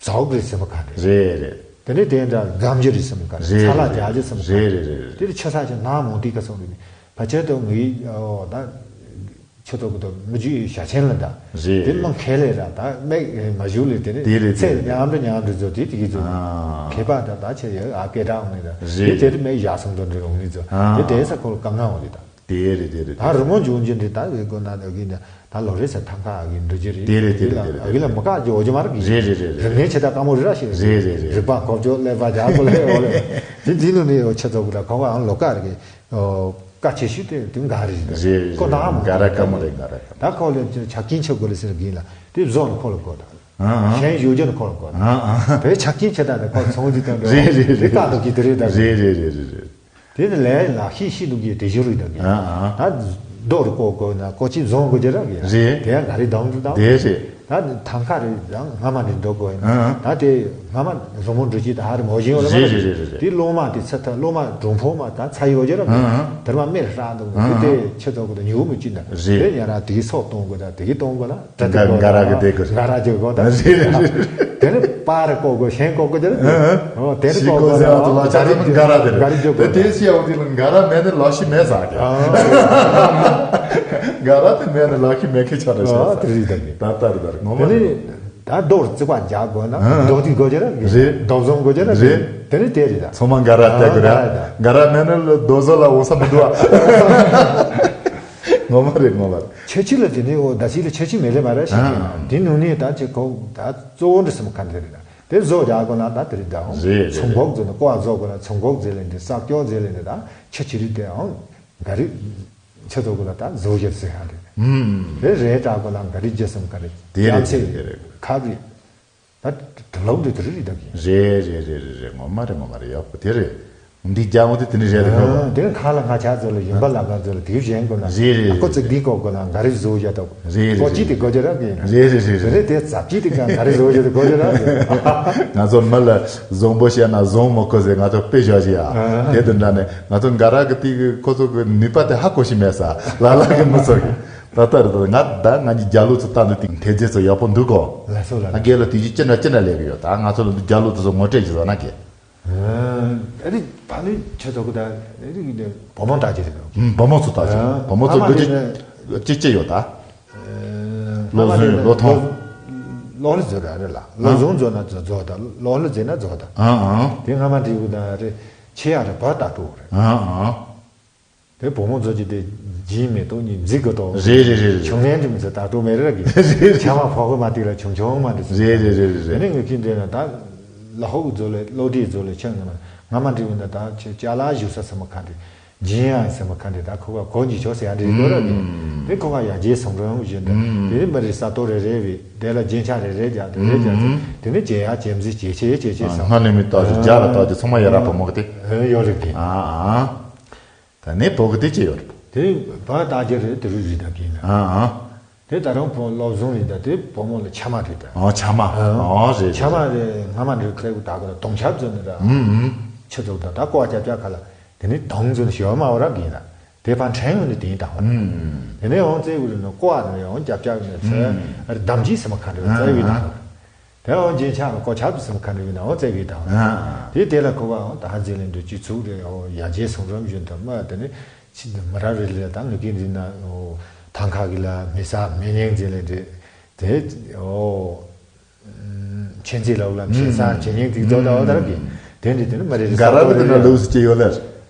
ཟོག་རེད་སེམས་ཁ་རེད། རེད་རེད། དེ་ནས་དེ་འདྲ་སྒམ་རྒྱུ་རེད་སེམས་ཁ་རེད། རེད། ཚ་ལ་རྒྱག་རྒྱུ་སེམས་ཁ་རེད། རེད་རེད་རེད། དེ་ལ་ཆུ་ས་ཆ་ནག་མོ་དེ་ག་སོང་རེད། ཕལ་ཆེར་དུ་ངའི་ཨོ་ད་ཆུ་ཐོག་གི་དུ་མི་རྒྱུ་ཞག་ཆེན་ལ་འདྲ། རེད། དེ་མང་ཁེ་ལས་ར་ད་མེད་མ་བཞུགས་ལས་དེ་ནས་དེ་རེད། ཚེ་དེ་རེད། ཉམས་འདྲ་ཉམས་འདྲ་བཟོ་དེ་དེ་གི་བཟོ། ཨ། མཁས་པ་ད་ད་ཆེ་ཡ་ཨ་སྐད་གྲགས་འོང་ནི་ད། རེད། དེ་དེ་རེད་མེད་ཡག་སོང་དོན་འདྲ་འོང་ནི་བཟོ། ཨ། དེ་དེ་ས་ཁོ་ལ་དཀའ་ངལ་འོང་རེད་ད། དེ་རེད་དེ་རེད། ད་རི་མོ་འཇུག་འཇུག་འདི་ད་ཡོད་དགོས་ན་ད་གིན་ད་ལོ་རེ་ས་ཐང་ཁ་གི་འགྲོ་རྒྱུ་རེད། དེ་རེད་དེ་རེད་དེ་རེད། ཨ་གིན་ལ་མི་ཀ་ཅོ་འོ་ཅི་མ་ར་གི། རེད་རེད་རེད་རེད། རིག་གནས་ཆེ་ད་དཀའ་མོ་རེད་ར་ཞེས། རེད་རེད་རེད། རིག་པ་གོ་ཅོ་ཀླད་པ་རྒྱག་དགོས་ལེ་འོ་ལེ། དེ་འདི་ནི་ནི་འོ་ཆེ་ཚོ་གི་ད་ཁོ་ག་ཨང་ལོ་ཀ་རེད་གི། ཀ་ཆེ་ཤོས་དེ་དུང་ག་རེད། རེད་རེད། ཁོ་ད་ཨང་མ་ག་ར་དཀའ་མོ་རེད་ག་ར་དཀའ་མོ། ད་ཁོ་ལས་ཆ་རྐྱེན་ཆེ་དགོས་ལེ་ཟེར་གིན་ལ་དེ་བཟོ་ནི་ཁོ་ལ་གོ་ད། ཨང་ཨང་། གཞན་ཡོད་རྒྱུ་ནི་ཁོ་ལ་གོ་ད། ཨང་ཨང་། བས་ཆ་རྐྱེན་ཆེ་ད་ནི་ཁོ་ཚོང་རྒྱུ་དང་འགྲོ། རེད་རེད་རེད། དེ་ཀ་དུ་གི་དེ་རེད་ད། རེད་རེད་རེད་རེད། དེ་ནི་ལས་ལག་ཤེས་ཤེས་འདུག་གི་དེ་བཞིན་རེད་ད་གི། ཨ་ཨ། ད་རྡོ་རུ་བརྐོ་དགོས་ན་བརྐོ་ཆས་བཟོ་དགོས་ཀྱི་རེད་གི། རེད། དེ་ཡང་ག་རེ་གདམ་འདུག་དང་། དེ་རེད། ད་ཐང་ཁ་རེད་ད་སྔ་མ་ནས་འགྲོ་དགོས་ཡིན། ཨ་ཨ། ད་དེ་སྔ་མ་རི་མོ་འབྲི་ཅིག་ད་ཧ་རི་མོ་བཞིན་ཡོད་ལ་མ་རེད། རེད་རེད་རེད་རེད། དེ་སློབ་མ་དེ་ཚ་ཐ་སློབ་མ་གྲུང་ཕོ་མ་ད་ཚ་ཡོད་ཀྱི་རེད་གི། ཨ་ཨ། དེར་མ་མེར་ཧྲག་འདུག་ཨ་ཨ། དེ་ཆེ་ཚོགས་གི་ད་ཉུག་མི་ཅི་ན། རེད། དེ་ཡང་ར་དེ་གི་སོག་གཏོང་དགོས་ད་དེ་གི་གཏོང་དགོས་ན། འགའ་ར་གི་དེ་དགོས། འགའ་ར་གི་དགོས་ད། རེད་རེད་རེད། དེ་ནི་པར་བརྐོ་དགོས་གཞན་བརྐོ་དགོས་དེ་རེད། ཨོ་དེ་ནི་ཤི་བརྐོ་གོ་ཟེར་བ་དེ་ལ་ཆ་རེད། འགའ་ར་དེ་རེད། འགའ་ར་བརྐོ་དེ་དགོས། དེ་ཤི་ཡ་བ་དེ་ལ་འགའ་ར་མེད་ནི་ལག་ཤི་མེད་ཟ་གི། འགའ་ར་དེ་མེད་ནི་ལག་ཤི་མེད་ཁི་ཆ་རེད་ཤེས་ཨོ་ས། དེ་རེད་ད་གི། ད་ལྟ་རེད་ད་ངོ་མ་དེ་རེད། ནི་ད་རྡོ་རྩིག་པ་རྒྱག་དགོས་ན་ཨ་རྡོ་དེ་དགོས་ཀྱི་རེད། རེད། རྡོ་བཟུང་དགོས་ཀྱི་རེད། རེད། དེ་ནི་དེ་རེད་ད། ཚང་མ་འགའ་ར་བལྟ་དགོས་ར། ཨ་འགའ་ར་ད། འགའ་ར་མེད་ནི་རྡོ་བཟོ་ལ་འོང་ས་མི་འདུག་ཨ། ངོ་མ་རེད་ངོ་མ་རེད། ཁྱད་ཆོས་ལ་དེ་ནས་འོ་ད་ཅི་ལ་ཁྱད་ཆོས་མེད་ལེ་མ་རེད་ཤེས་ཀྱི། ཨ། དེ་ནང་ནས་ད་ཅི་གོ་ད་གཙོ་བོ་འདྲ་སེམས་ཁ་འདི་རེད་ད། དེ་བཟོ་རྒྱག་དགོས་ན་ད་དེ་རེད་ད། རེད་རེད། ཚོང་འགོག་བཟོ་ན་ཀོ་བ་བཟོ་དགོས་ན་ཚོང་འགོག་ཟེར་ལེ་འདི་ས་སྐྱོང་ཟེར་ལེ་འདི་ད་ཁྱད་ཆོས་རེད་དེ་ཨང་། ག་རེ་ཆེ་ཚོ་གོ་ལ་ད་བཟོ་རྒྱག་ཟེར་ཧ་རེད། ཨུམ། རེད་རེད་ད་གོ་ལ་ག་རེ་རྒྱག་སེམས་ཁ་རེད། དེ་རེད་ཡ་ཚེ་དེ་རེད། ཁ་རེད། ད་དུ་ལོག་འདི་དུ་རི་རི་དག་གི། རེད་རེད་རེད་རེད་རེད། ངོ་མ་རེད་ངོ་མ་རེད། ཡག་པོ་དེ་རེད། འདི་རྒྱ་མོ་དེ་དེ་ནི་རེད་དེ་ཁོ། དེ་ཁ་ལ་ང་ཆ་ཚོ་ལ་ཡིན་པ་ལ་ག་ཚོ་ལ་དེ་གཞན་གོ་ན། རེད་རེད། ཁོ་ཚིག་འདི་གོ་གོ་ན་ག་རེ་བཟོ་བཞག་དོ། རེད་རེད། ཀོ་ཅི་དེ་གོ་རྒྱུ་ར་གི། རེད་རེད་རེད་རེད། རེད་དེ་ཙབ་ཅི་དེ་ག་ག་རེ་བཟོ་བཞག་དེ་གོ་རྒྱུ་ར་གི། ང་ཚོ་མི་ལ་བཟང་པོ་བཤད་ན་བཟང་མོ་གོ་ཟེར་ང་ཚོ་དཔེ་བཞག་བཞག་ཡ། དེ་དུ་འདྲ་ནས་ང་ཚོ་འགའ་ར་གི་དེ་གི་ཁོ་ཚོ་གི་ནུས་པ་དེ་ཧ་གོ་ཤི་མེད་ས་ལ་ལ་གི་མི་ཚོ་གི། ད་ལྟ་རེད་ད་ང་ད་ང་གི་རྒྱ་ལོ་ཚོ་ལྟ་འདུག་དེ་ཐེ་ཚེ་ཚོ་ཡག་པོ་འདུག་གོ། ལགས་སོ་ལགས། ང་རྒན་ལ་དུས་ཀྱི་ཅི་འདྲ་ཅི་འདྲ་ལས་གི་ཡོད། ད་ང་ཚོ་ལ་འདི་རྒྱ་ལོ་དེ་ཚོ་ངོ་སྤྲད་ཀྱི་ཟ་ན་གི། ཨ་རི་ཕ་ནི་ཆེ་ཚོ་གི་ད་རི་གི་ནི་བུ་མོ་ལྟ་ཅི་རེད་གི། ཨུམ་བུ་མོ་ཚོ་ལྟ་ཅི། ཨ་བུ་མོ་ཚོ་ཨ་མ་གི་རེད་ཅི་ཅི་ཅི་ཡོད་ད། ཨ་ལོ་ཟུང་ལོ་ཐོང་། ལོ་ལོ་ཟེར་ར་རེད་ལ། ལོ་ཨ་ཟུང་ཟོ་ན་ཟོ་ཟོ་ད། ལོ་ལོ་ཟེར་ན་ཟོ་ད། ཨ་ཨ། དེ་སྔ་མ་འདྲི་གི་ད་རེད། ཆེ་ཡ་རེད་བ་ལྟ་སྤྲོ་རེད། ཨ་ཨ། དེ་བུ་མོ་ཚོ་གཅིག་དེ་རྗེས་མེད་དོ་གཉིས་འཛིག་གི་དོ། རེད་རེད་རེད་རེད། ཆུང་ནན་དེ་མི་ཚོ་ལྟ་སྤྲོ་མེད་རེད་གི། རེད་རེད། ཆ་མ་ཕོ་གི་མ་ཏིག་ལ་ཆུང་ཆུང་མ་འདི་ཚོ། རེད་རེད་རེད་རེད་རེད། དེ་ནས་ངས་ཁྱི་འདྲེ་ན་ད་ལ་ཧོ་གི་ཛོ་ལེ་ལོ་དྲིའི་ཛོ་ལེ་ཆང་ངས་མ་ང་མ་འདྲི་བུ་ན་ད་ཆེ་ཅ་ལག་བཞུགས་ས་ཚང་མ་ག་འདྲི་ཇིན་ཡང་ཚང་མ་ག་འདྲི་ད་ཁོ་ག་གོ་འཇི་ཆོག་ཟེར་ཡང་འདྲི་གོ་ར་གི། དེ་ཁོ་ག་ཡ་རྗེས་སོང་རོང་བཞིན་དུ་དེ་ནས་མི་རེ་ས་ཏོ་རེ་རེ་བི་དེ་ལ་རྗེན་ཆ་རེ་རེ་རྒྱག་དེ་རེ་རྒྱག་དེ་ནས་རྗེ་ཡ་རྗེ་མཛེས་རྗེ་ཆེ་རྗེ་ཆེ་སོང་སྔ་ནས་མི་ལྟ་ཞིག་རྒྱ་ལ་ལྟ་ཞིག་ཚང་མ་ཡ་ར་བུ་མོ་གི་དེ་ཡོད་རེད་དེ། ཨ་ཨ། ད་ནི་བོ་གི་དེ་ཅི་ཡོད་རེད། དེ་བ་ལྟ་རྒྱུ་རེད་དེ་རུ་རི་ད་གིན་ན། ཨ་ཨ། དེ་ད་རུང་བོ་སློབ་ཟུང་རེད་ད་དེ་བུ་མོ་ལ་ཆ་མ་རེད་ད། ཨ་ཆ་མ། ཨ་རེད་ཆ་མ་རེད། སྔ་མ་རེད་ཁ་ཡུ་ད་ག་ལ་དོང་ཆབ་ཟོ་ནི་ད། ཨུམ་ཨུམ། ཆུ་ཚོགས་ད་ད་ཀོ་ཅབ་ཅབ་ཁ་ལ་དེ་ནི་དོང་ཟོ་ནི་ཞོ་མ་བ་ར་གིན་ན། དེ་ཕ་ཕྲན་ཡོང་ནི་དེ་ཡིན་ད། ཨུམ་ཨུམ། དེ་ནས་འོང་ཙེ་བུ་རི་ནི་ཀོ་ཨ་རེད་འོང་ཅབ་ཅབ་ནི་ཚེ་ཨ་རི་དམ་ཅི་སེ་མ་ཁ་རེད་ཙེ་བི་ད། དེ་འོང་རྗེས་ཆགས་ལ་ཀོ་ཆབ་ཏུ་སེམས་ཁ་འདྲ་བའི་ནང་འོང་བཙལ་བའི་དང་། ཨ། དེ་དེ་ལ་ཁོ་བ་འོང་ད་ཧ་འཛེ་ལེན་འདྲ་སྤྱི་ཚུགས་རེ་འོ་ཡ་རྗེས་སོང་རོམ་བཞིན་དུ་མ་དེ་ནི་ཕྱི་མི་རབས་རེ་ལས་དང་ངེད་ཀྱི་འདི་ན་འོ་ཐང་ཁ་གི་ལ་མི་ས་མི་ཉེང་འཛེ་ལེན་འདྲ་དེ་འོ་ཆེན་ཚེ་ལའུ་ལ་མཆེ་ས་ཆེ་ཉེང་ཏིག་ཙོ་ད་འོ་ད་ར་གི་དེ་འདྲ་དེ་ནི་མ་རེ་རེ་ག་ར་ལ་དེ་ན་ལུགས་སུ་སྐྱེ་ཡོད་ལ།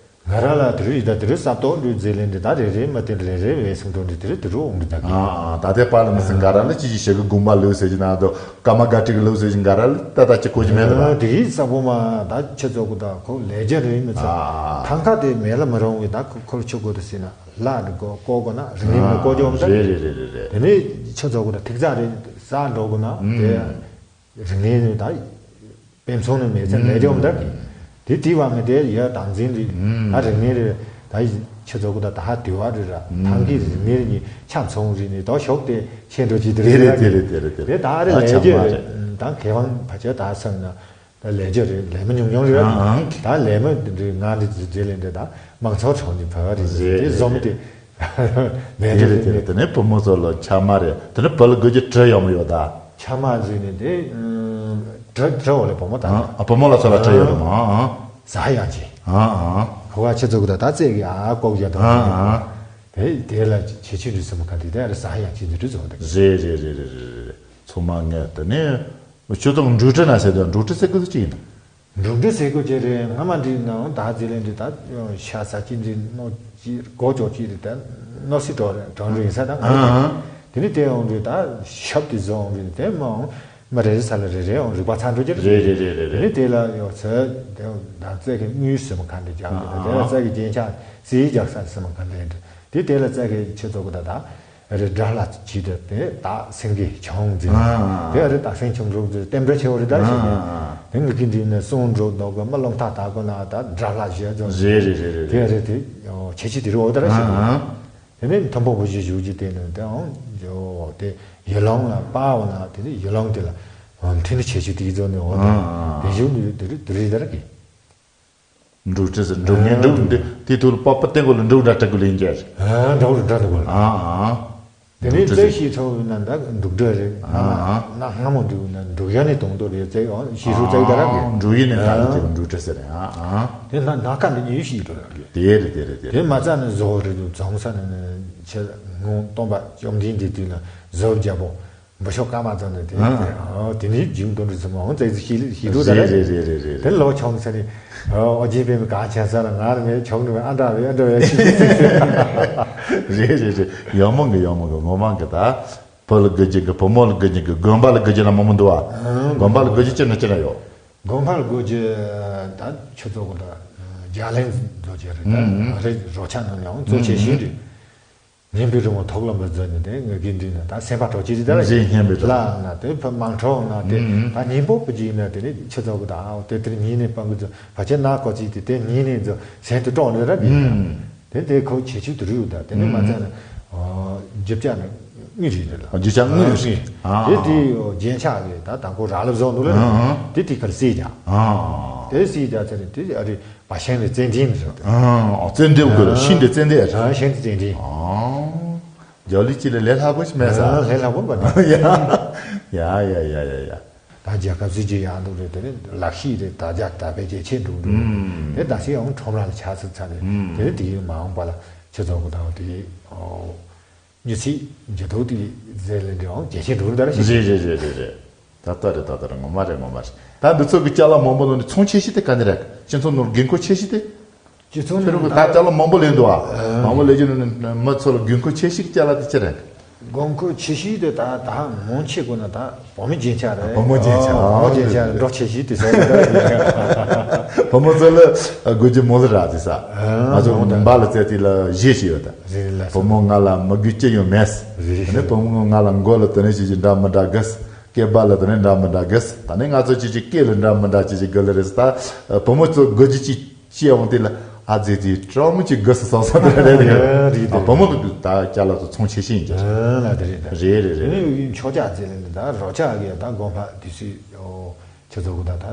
ང་རང་ལ་དེ་རུ་ཡི་ད་དེ་རུ་ས་སྟོང་འདྲུ་མཛེ་ལེན་འདྲི་ད་རེ་རེ་མ་དེ་རེ་རེ་བས་སུང་འགྲོ་འདྲི་དེ་རུ་དེ་རུ་འོང་འདྲི་ད་གི། ཨ་ཨ་ད་ལྟའི་པར་ལ་མི་སྲིད་ང་རང་ལ་ཅི་ཞིག་ཞེ་གི་དགོན་པ་ལུགས་ཟེར་གྱི་ན་དོ་ཀ་མ་ག་ཏྲི་གི་ལུགས་ཟེར་གྱི་ང་རང་ལ་ད་ད་ཅི་གོ་གྱི་མེད་ལ། དེ་གི་ས་བོ་མ་ད་ཆེ་ཚོ་གུ་ད་ཁོ་ལས་རྒྱ་རེ་མི་ཚོ་ཨ་ཐང་ཀ་དེ་མེད་ལ་མི་རུང་བའི་ད་ཁོ་ཁོར་ཆུ་གོ་དུ་ཟིན་ན་ལ་འདི་གོ་གོ་གོ་ན་རིང་ནི་མི་གོ་ཅོམ་ད་རེ་རེ་རེ་རེ་རེ་དེ་ནས་ཆེ་ཚོ་གུ་ད་ཐིག་ཚ་རེ། ས་འགྲོ་དགོས་ན་དེ་རིག་གནས་ནི་ད་དཔེ་མཚོན་ནི་མེད་ཚད་ལས་སྦྱོང་འདྲ་གི་དེ་དེའི་བར་མི་དེ་ཡ་དམ་འཛིན་རེད། ད་རིག་གནས་རེད། ད་ཁྱེད་ཚོ་གི་ད་ད་ཧ་དེ་བ་རེད་ར་ཐང་གི་རིག་གནས་རེད་ནི་ཆ་མཚུངས་རེད་ནི་ད་ཞོག་དེ་ཁྱེད་འགྲོ་ཅི་དེ་རེད་ར་དེ་རེད་དེ་རེད་དེ་རེད། དེ་ད་རེད་ལས་རྒྱུ་རེད། ད་མཁས་དབང་ཕལ་ཆེར་ད་སེམས་ན། ད་ལས་རྒྱུ་རེད། ལས་མི་ཉུང་ཉུང་རེད། ཨང་ཨང་། ད་ལས་མི་འདི་འདྲའི་ང་འདི་འདི་འདི་ལས་འདི་ད་མང་ཚོགས་ཚོགས་འདི་བོད་རེད་རེད་དེ་རེད་བཟོ་མི་རེད། དེ་ལས་རྒྱུ་དེ་རེད་རེད། དེ་ནས་བུ་མོ་ཚོ་ལ་ཆ་མ་རེད། དེ་ནས་བུ་ལ་དགོས་རྒྱུ་བྲི་ཡོང་མི་ཡོད་ད། ཆ་མ་འཛིན་ནས་དེ་བྲི་བྲི་འོ་ལས་བུ་མོ་ད། ཨ་བུ་མོ་ལ་ཚོ་ལ་བྲི་ཡོད་རེད་མ་ཨང་ཨང་། ཟ་ཡང་ཅི། ཨང་ཨང་། ཁོ་བ་ཁྱེད་ཚོ་གི་ད་ད་རྩེ་གི་ཨ་ལྐོག་རྒྱག་ད། ཨང་ཨང་། དེ་དེ་ལ་ཁྱེད་ཆོས་འདྲི་སེམས་ག་འདི་དེ་རེད་ཟ་ཡང་ཅི་འདི་འདྲི་བཟོ་ད། རེད་རེད་རེད་རེད་རེད། ཚང་མ་ངས་དེ་ནས། ཁྱོད་ཚོ་འབྲུག་སྒྲ་ན་ཟེར་དུས་འབྲུག་སྒྲ་ཟེར་གི་ཟིག་ཅི་ཡིན། འབྲུག་སྒྲ་ཟེར་གི་ཅི་རེད། སྔ་མ་འདི་ནང་ད་ཟེར་ལེན་འདི་ད་ཤ་ཟ་ཅི་འདི་སྣོ་ཅི་སྒོ་ཅོག་ཅི་རེད། ད་སྣོ་སི་གྲོག་རེད་གྲོང་རེད་ས་ད་ང་རེད། དེ་ནི་དེ་འོང་དུས་ད་ཞབས་དེ་བཟོ་འོང་དུས་དེ་མ་འོང་མི་རེ་རེ་ས་ལ་རེ་རེ་འོང་རིག་པ་ཚང་འགྲོ་ཅི་རེད། རེད་རེད་རེད་རེད། དེ་ནི་དེ་ལ་ཡོད་ཚད་དེ་ད་རྩེ་གི་དངུལ་ཟེར་མ་ག་འདི་རྒྱག་གི་ད་དེ་ལ་རྩེ་གི་རྒྱན་ཆ་སི་རྒྱག་ས་ཟེར་མ་ག་འདི་རེད། དེ་དེ་ལ་རྩེ་གི་ཁྱེད་ཚོ་གི་ད་ད། རེ་དགྲ་ལྷ་བྱས་ཏེ་དེ་སྟག་སེང་གེ་ཆང་འཛིན། དེ་རེ་སྟག་སེང་ཆང་འགྲོ་དེ་རྟེན་འབྲེལ་ཆེ་བ་རེ་ད་ཞིག་ཡིན། དེ་ངི་གི་འདི་ནས་གསུང་འགྲོ་དོ་གི་མི་རླུང་རྟ་དག་གོ་ན་ད་དགྲ་ལྷ་ཞེས་ཚོ་རེ་རེ་རེ་རེ་དེ་རེ་དེ་ཁྱེད་ཀྱི་དེ་རེ་འོ་ད་ར་ཞིག་ཡིན། དེ་ནས་མཐོན་པོ་བུ་ཞིག་བཞུགས་ཀྱི་དེ་ནས་དེ་འོང་ཇོ་དེ་ཡི་ལང་ལ་པའོ་ན་དེ་ནས་ཡི་ལང་དེ་ལ་འཐེན་ནས་ཁྱེད་ཀྱི་དེ་ཚོ་ནས་འོ་དེ་དེ་བཞུགས་ནས་དེ་རེ་དེ་རེ་ད་ར་གི་འབྲུག་སྒྲ་ཟེར་འབྲུག་ངན་འབྲུག་འདི་དེ་དུས་ལ་པགས་པ་སྟེང་གོ་ལ་འབྲུག་འདྲ་སྤྲད་དགོས་ལེན་རྒྱུ་རེད། ཨ་འདྲ་བོ་རེད་འདྲ་འདུག་གོ་ལ། ཨ་ཨ། དེ་ནས་རྩེ་ཤེས་ཚོ་ན་ད་འབྲུག་སྒྲ་རེད། ཨ་ཨ། ན་སྔ་མོ་འབྲུག་ན་འབྲུག་ཡ་ནས་དང་དོ་རེད་རྩེ་ཨ་ཤེས་ཧྲུག་རྩེ་ད་ར་གི་འབྲུག་ཡིན་ནས་ད་ལ་ཅིག་འབྲུག་སྒྲ་ཟེར་རེད། ཨ་ཨ། དེ་ན་ན་ཀ་འདི་ཉིད་ཤེས་རུ་ར་གི་དེ་རེད་དེ་རེད་དེ་དེ་རེད། མ་རྩ་ནས་བཟོ་རེད་འདུག་རྫོང་ས་ནས་ནས་ཆེ་ངོ་སྟོན་པ་བཅོམ་ལྡན་འདས་དུས་ན་བཟོ་རྒྱ་པོ། འབུ་ཤོག་སྐར་མ་ཙམ་ནས་དེ་ཨ་དེ་ནས་རྒྱུན་དུ་འདྲི་ཚུལ་མང་ཙེ་ཙི་ཤེས་ཤེས་འདུག་ད་རེད་རེད་རེད་རེད་རེད། དེ་ལོ་ཆུང་ས་ནས་ཨོ་རྒྱན་པས་མི་གང་ཆ་ས་ལ་ང་ར་མེད་ཆུང་ནས་ཨ་འདྲ་བས་ཨ་འདྲ་བས་ཤེས། རེད་རེད་རེད། ཡག་མོ་གི་ཡག་མོ་གི་ངོ་མ་གི་ད་བུ་ལ་དགོས་རྒྱུ་གི་བུ་མོ་ལ་དགོས་རྒྱུ་གི་དགོན་པ་ལ་དགོས་རྒྱུ་ལ་མང་མོ་འདུག་ཨ། དགོན་པ་ལ་དགོས་རྒྱུ་ཅི་ན་ཅི་ན་ཡོད། དགོན་པ་ལ་དགོས་རྒྱུ་ད་ཆུ་ཚོད་གོ་ད་རྒྱ་གླིང་ལོ་རྒྱུ་རེད་ད་རེད་རོ་ཆ་ནང་ཡང་གཙོ་ཆེ་ཤོས་རེད། ཉན་པའི་རི་མོ་ཐོག་ལ་མི་འཛུལ་ནས་དེ་ངེད་ཀྱི་འདི་ན་ད་སེམས་པ་གྲོགས་ཅི་རི་ད་ར་རེད་ཉན་པའི་རི་ལ་ན་དེ་ཕ་མང་ཁྲོག་ན་དེ་ད་ཉན་པོ་པ་ཅིག་ན་དེ་ནི་ཆུ་ཚོགས་ཀྱི་ད་ཨའོ་དེ་དེར་ཉིན་ནས་སྤང་གི་ཚོ་ཕ་ཆེ་ན་ཀོ་ཅིག་དེ་དེ་ཉིན་ནས་ཚོ་སེམས་དུ་གྲོགས་ནི་ར་གི་དེ་དེ་ཁོ་ཆེ་ཆུ་དུ་རུ་ད་དེ་ནི་མ་ཚད་ན་རྒྱབ་ཆ་ནི་དངུལ་རེད་ལ་རྒྱུ་ཆ་དངུལ་རེད། དེ་དེ་རྒྱན་ཆ་གི་ད་དང་པོ་ར་ལབ་བཟོ་འདུག་ལ་དེ་དེ་ཁར་སྲིད་ཀྱང་དེ་སྲིད་ཀྱང་ཚེ་རིང་དེ་ཨ་རི། པ་ཤིང་རེ་ཙན་དན་རེད། ཨ་ཙན་དན་གི་ཤིང་དེ་ཙན་དན་རེད། ཨ་ཤིང་དེ་ཙན་དན། ཨ་རྒྱ་ལི་ཅི་ལ་ལས་སླ་པོ་ཞིག་མེད་ས། ཨ་ལས་སླ་པོ་པ་ན། ཡ་ཡ་ཡ་ཡ་ཡ། ད་རྒྱལ་ཁབ་སྲིད་ཇུས་ཡག་འདུག་རེད་དེ་ནི་ལག་ཤེས་རེད་ད་རྒྱ་ད་བེད་སྤྱད་ཆེ་འགྲོ་འགྲོ་རེད་དེ་ད་སྲིད་ཡང་ཁྲོམ་ར་ལ་ཆགས་སྲིད་ཚར་རེད་དེ་ནི་དེ་ཡིན་མ་འོངས་པ་ལ་ཆུ་ཚོད་གི་དང་དེ་ཨོ། མྱི་ཚེ་འགྱུར་ལྡོག་དེ་ཟེར་ལས་འདྲ་ཨང་རྒྱལ་ཆེན་འགྲོ་འདར་ཞིག་རེད་རེད་རེད་རེད་རེད། ད་ལྟ་རེད་ད་ལྟ་རེད་ངོ་མ་རེད་ངོ་མ་རེད། ད་འདི་ཚོ་གི་ཅ་ལག་མང་པོ་ནང་ནས་ཚོང་ཆེ་ཤོས་དེ་ག་ནས་རེད། སྤྱི་ཚོགས་ནང་དགོས་མཁོ་ཆེ་ཤོས་དེ། སྤྱི་ཚོགས་ཁྱོད་ནང་རང་གི་ད་ཅ་ལག་མང་པོ་ལེན་འདུག་ཨ། མང་པོ་ལེན་རྒྱུ་ནང་ནས་མི་ཚོ་ལ་དགོས་མཁོ་ཆེ་ཤོས་ཀྱི་ཅ་ལག་དེ་ཅི་རེད། དགོས་མཁོ་ཆེ་ཤོས་དེ་ད་ད་མང་ཆེ་དགོས་ན་ད། བུ་མོ་རྒྱན་ཆ་རེད། བུ་མོ་རྒྱན་ཆ། ཨ། བུ་མོ་རྒྱན་ཆ་རེད་འགྲོ་ཆེ་ཤོས་དེ་ཟེར་གི་འདུག་བུ་མོ་ཚོ་ལ་དགོས་རྒྱུ་མང་ལ་རག་དེ་ས། ང་ཚོ་མོ་ད་འབའ་ལ་བཙལ་དེ་ལ་བཞེས་ཤིག་ཡོད་ད། རེད་ལ། བུ་མོ་ང་ལ་མི་དགོས་ཅི་ཡང་མེད། རེད། དེ་ནས་བུ་མོ་ང་ལ་མགོ་ལ་དེ་ནས་ཅི་ཅི་འདྲ་མི་འདྲ་དགོས། སྐེད་པ་ལ་དེ་ནས་འདྲ་མི་འདྲ་དགོས། ད་ནས་ང་ཚོ་ཅི་ཅི་སྐེ་ལ་འདྲ་མི་འདྲ་ཅི་ཅི་དགོས་ལ་རེད་ད། བུ་མོ་ཚོ་དགོས་རྒྱུ་ཅི་ཅི་ཡང་དེ་ལ་ཨ་ཙི་ཙི་སྤྲང་མོ་ཅི་དགོས་སུ་སོང་སོང་དེ་རེད་རེད། རེད། བུ་མོ་གི་ད་ཅ་ལག་ཚོ་ཚོང་ཆེ་ཤོས་ཡིན་ཀྱང་། ལ་དེ་རེད་ད། རེད་རེད་རེད། དེ་ནས་ཕྱོགས་ཆ་ཙི་ལ་ནི་ད་རོ་ཆ་གི་ད་དགོན་པ་དེ་སུས་ཨོ་ཁྱེད་ཚོ་གི་ད་ད།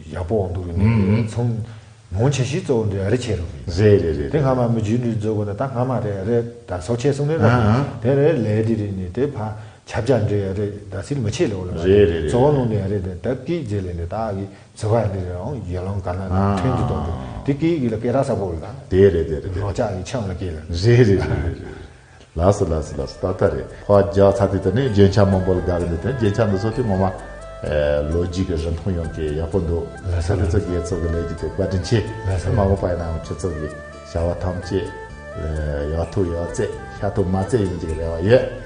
ཡག་པོ་འོང་འདུག་རེད་ནས་ཚོང་མང་ཆེ་ཤོས་གཙོ་བོ་འདི་ཨ་རི་ཆེ་རུ་རེད། རེད་རེད་རེད། དེ་སྔ་མ་མི་རྒྱུད་འདི་བཟོ་དགོས་ན་ད་སྔ་མ་རེད་རེད་ད་སོ་ཆེ་སོང་རེད་རེད། དེ་རེད་ལས་དེ་རེད་ནས་དེ་ཕ་ཆབ་ཆ་འདྲེ་ཡ་རེད་ད་སིལ་མི་ཆེ་ལོ་ལ་རེད་རེད་རེད། གཙོ་བོ་ནང་དེ་ཡ་རེད་དེ་ད་སྐད་རྗེས་ལས་ནས་ད་གི་བཟོ་བ་འདི་རེད་ཨང་ཡ་ལང་ག་ན་ན་ཐོན་གྱི་དོ་དེ་དེ་སྐད་གི་ལ་སྐད་ར་ས་པོ་ལ་ད། དེ་རེད་དེ་རེད་དེ་རོ་ལྕགས་གི་ཆང་ལ་སྐད་ལ། རེད་རེད་རེད་རེད་རེད། ལགས་སོ་ལགས་སོ་ལགས་སོ་ད་ལྟ་རེད། ཕོ་བ་རྒྱག་ཚར་དུས་དེ་ནས་རྒྱན་ཆ་མང་པོ་ལ་དགའ་གི་འདུག་དེ་རྒྱན་ཆ་འདི་ཚོ་དེ་ངོ་མ་ལོ་རྒྱུས་ཀྱི་རིན་ཐང་ཡོང་གི་ཡག་པོ་འདུག་ལགས་སོ་ལགས་སོ། ཁྱེད་ཚོ་གི་ཚོགས་ཀྱི་ལས་ཀྱི་དེ་བཀའ་དྲིན་ཆེ། ལགས་སོ། མ་འོངས་པ་ཡིན་ནའང་ཁྱེད་ཚོ་གི་བྱ་བ་ཐམས་ཅད་ཡག་ཐུག་ཡག་བརྩེགས་ཤ་ཐུག་མ་བརྩེགས་ཡོང་གི་རེ་བ་ཡོད།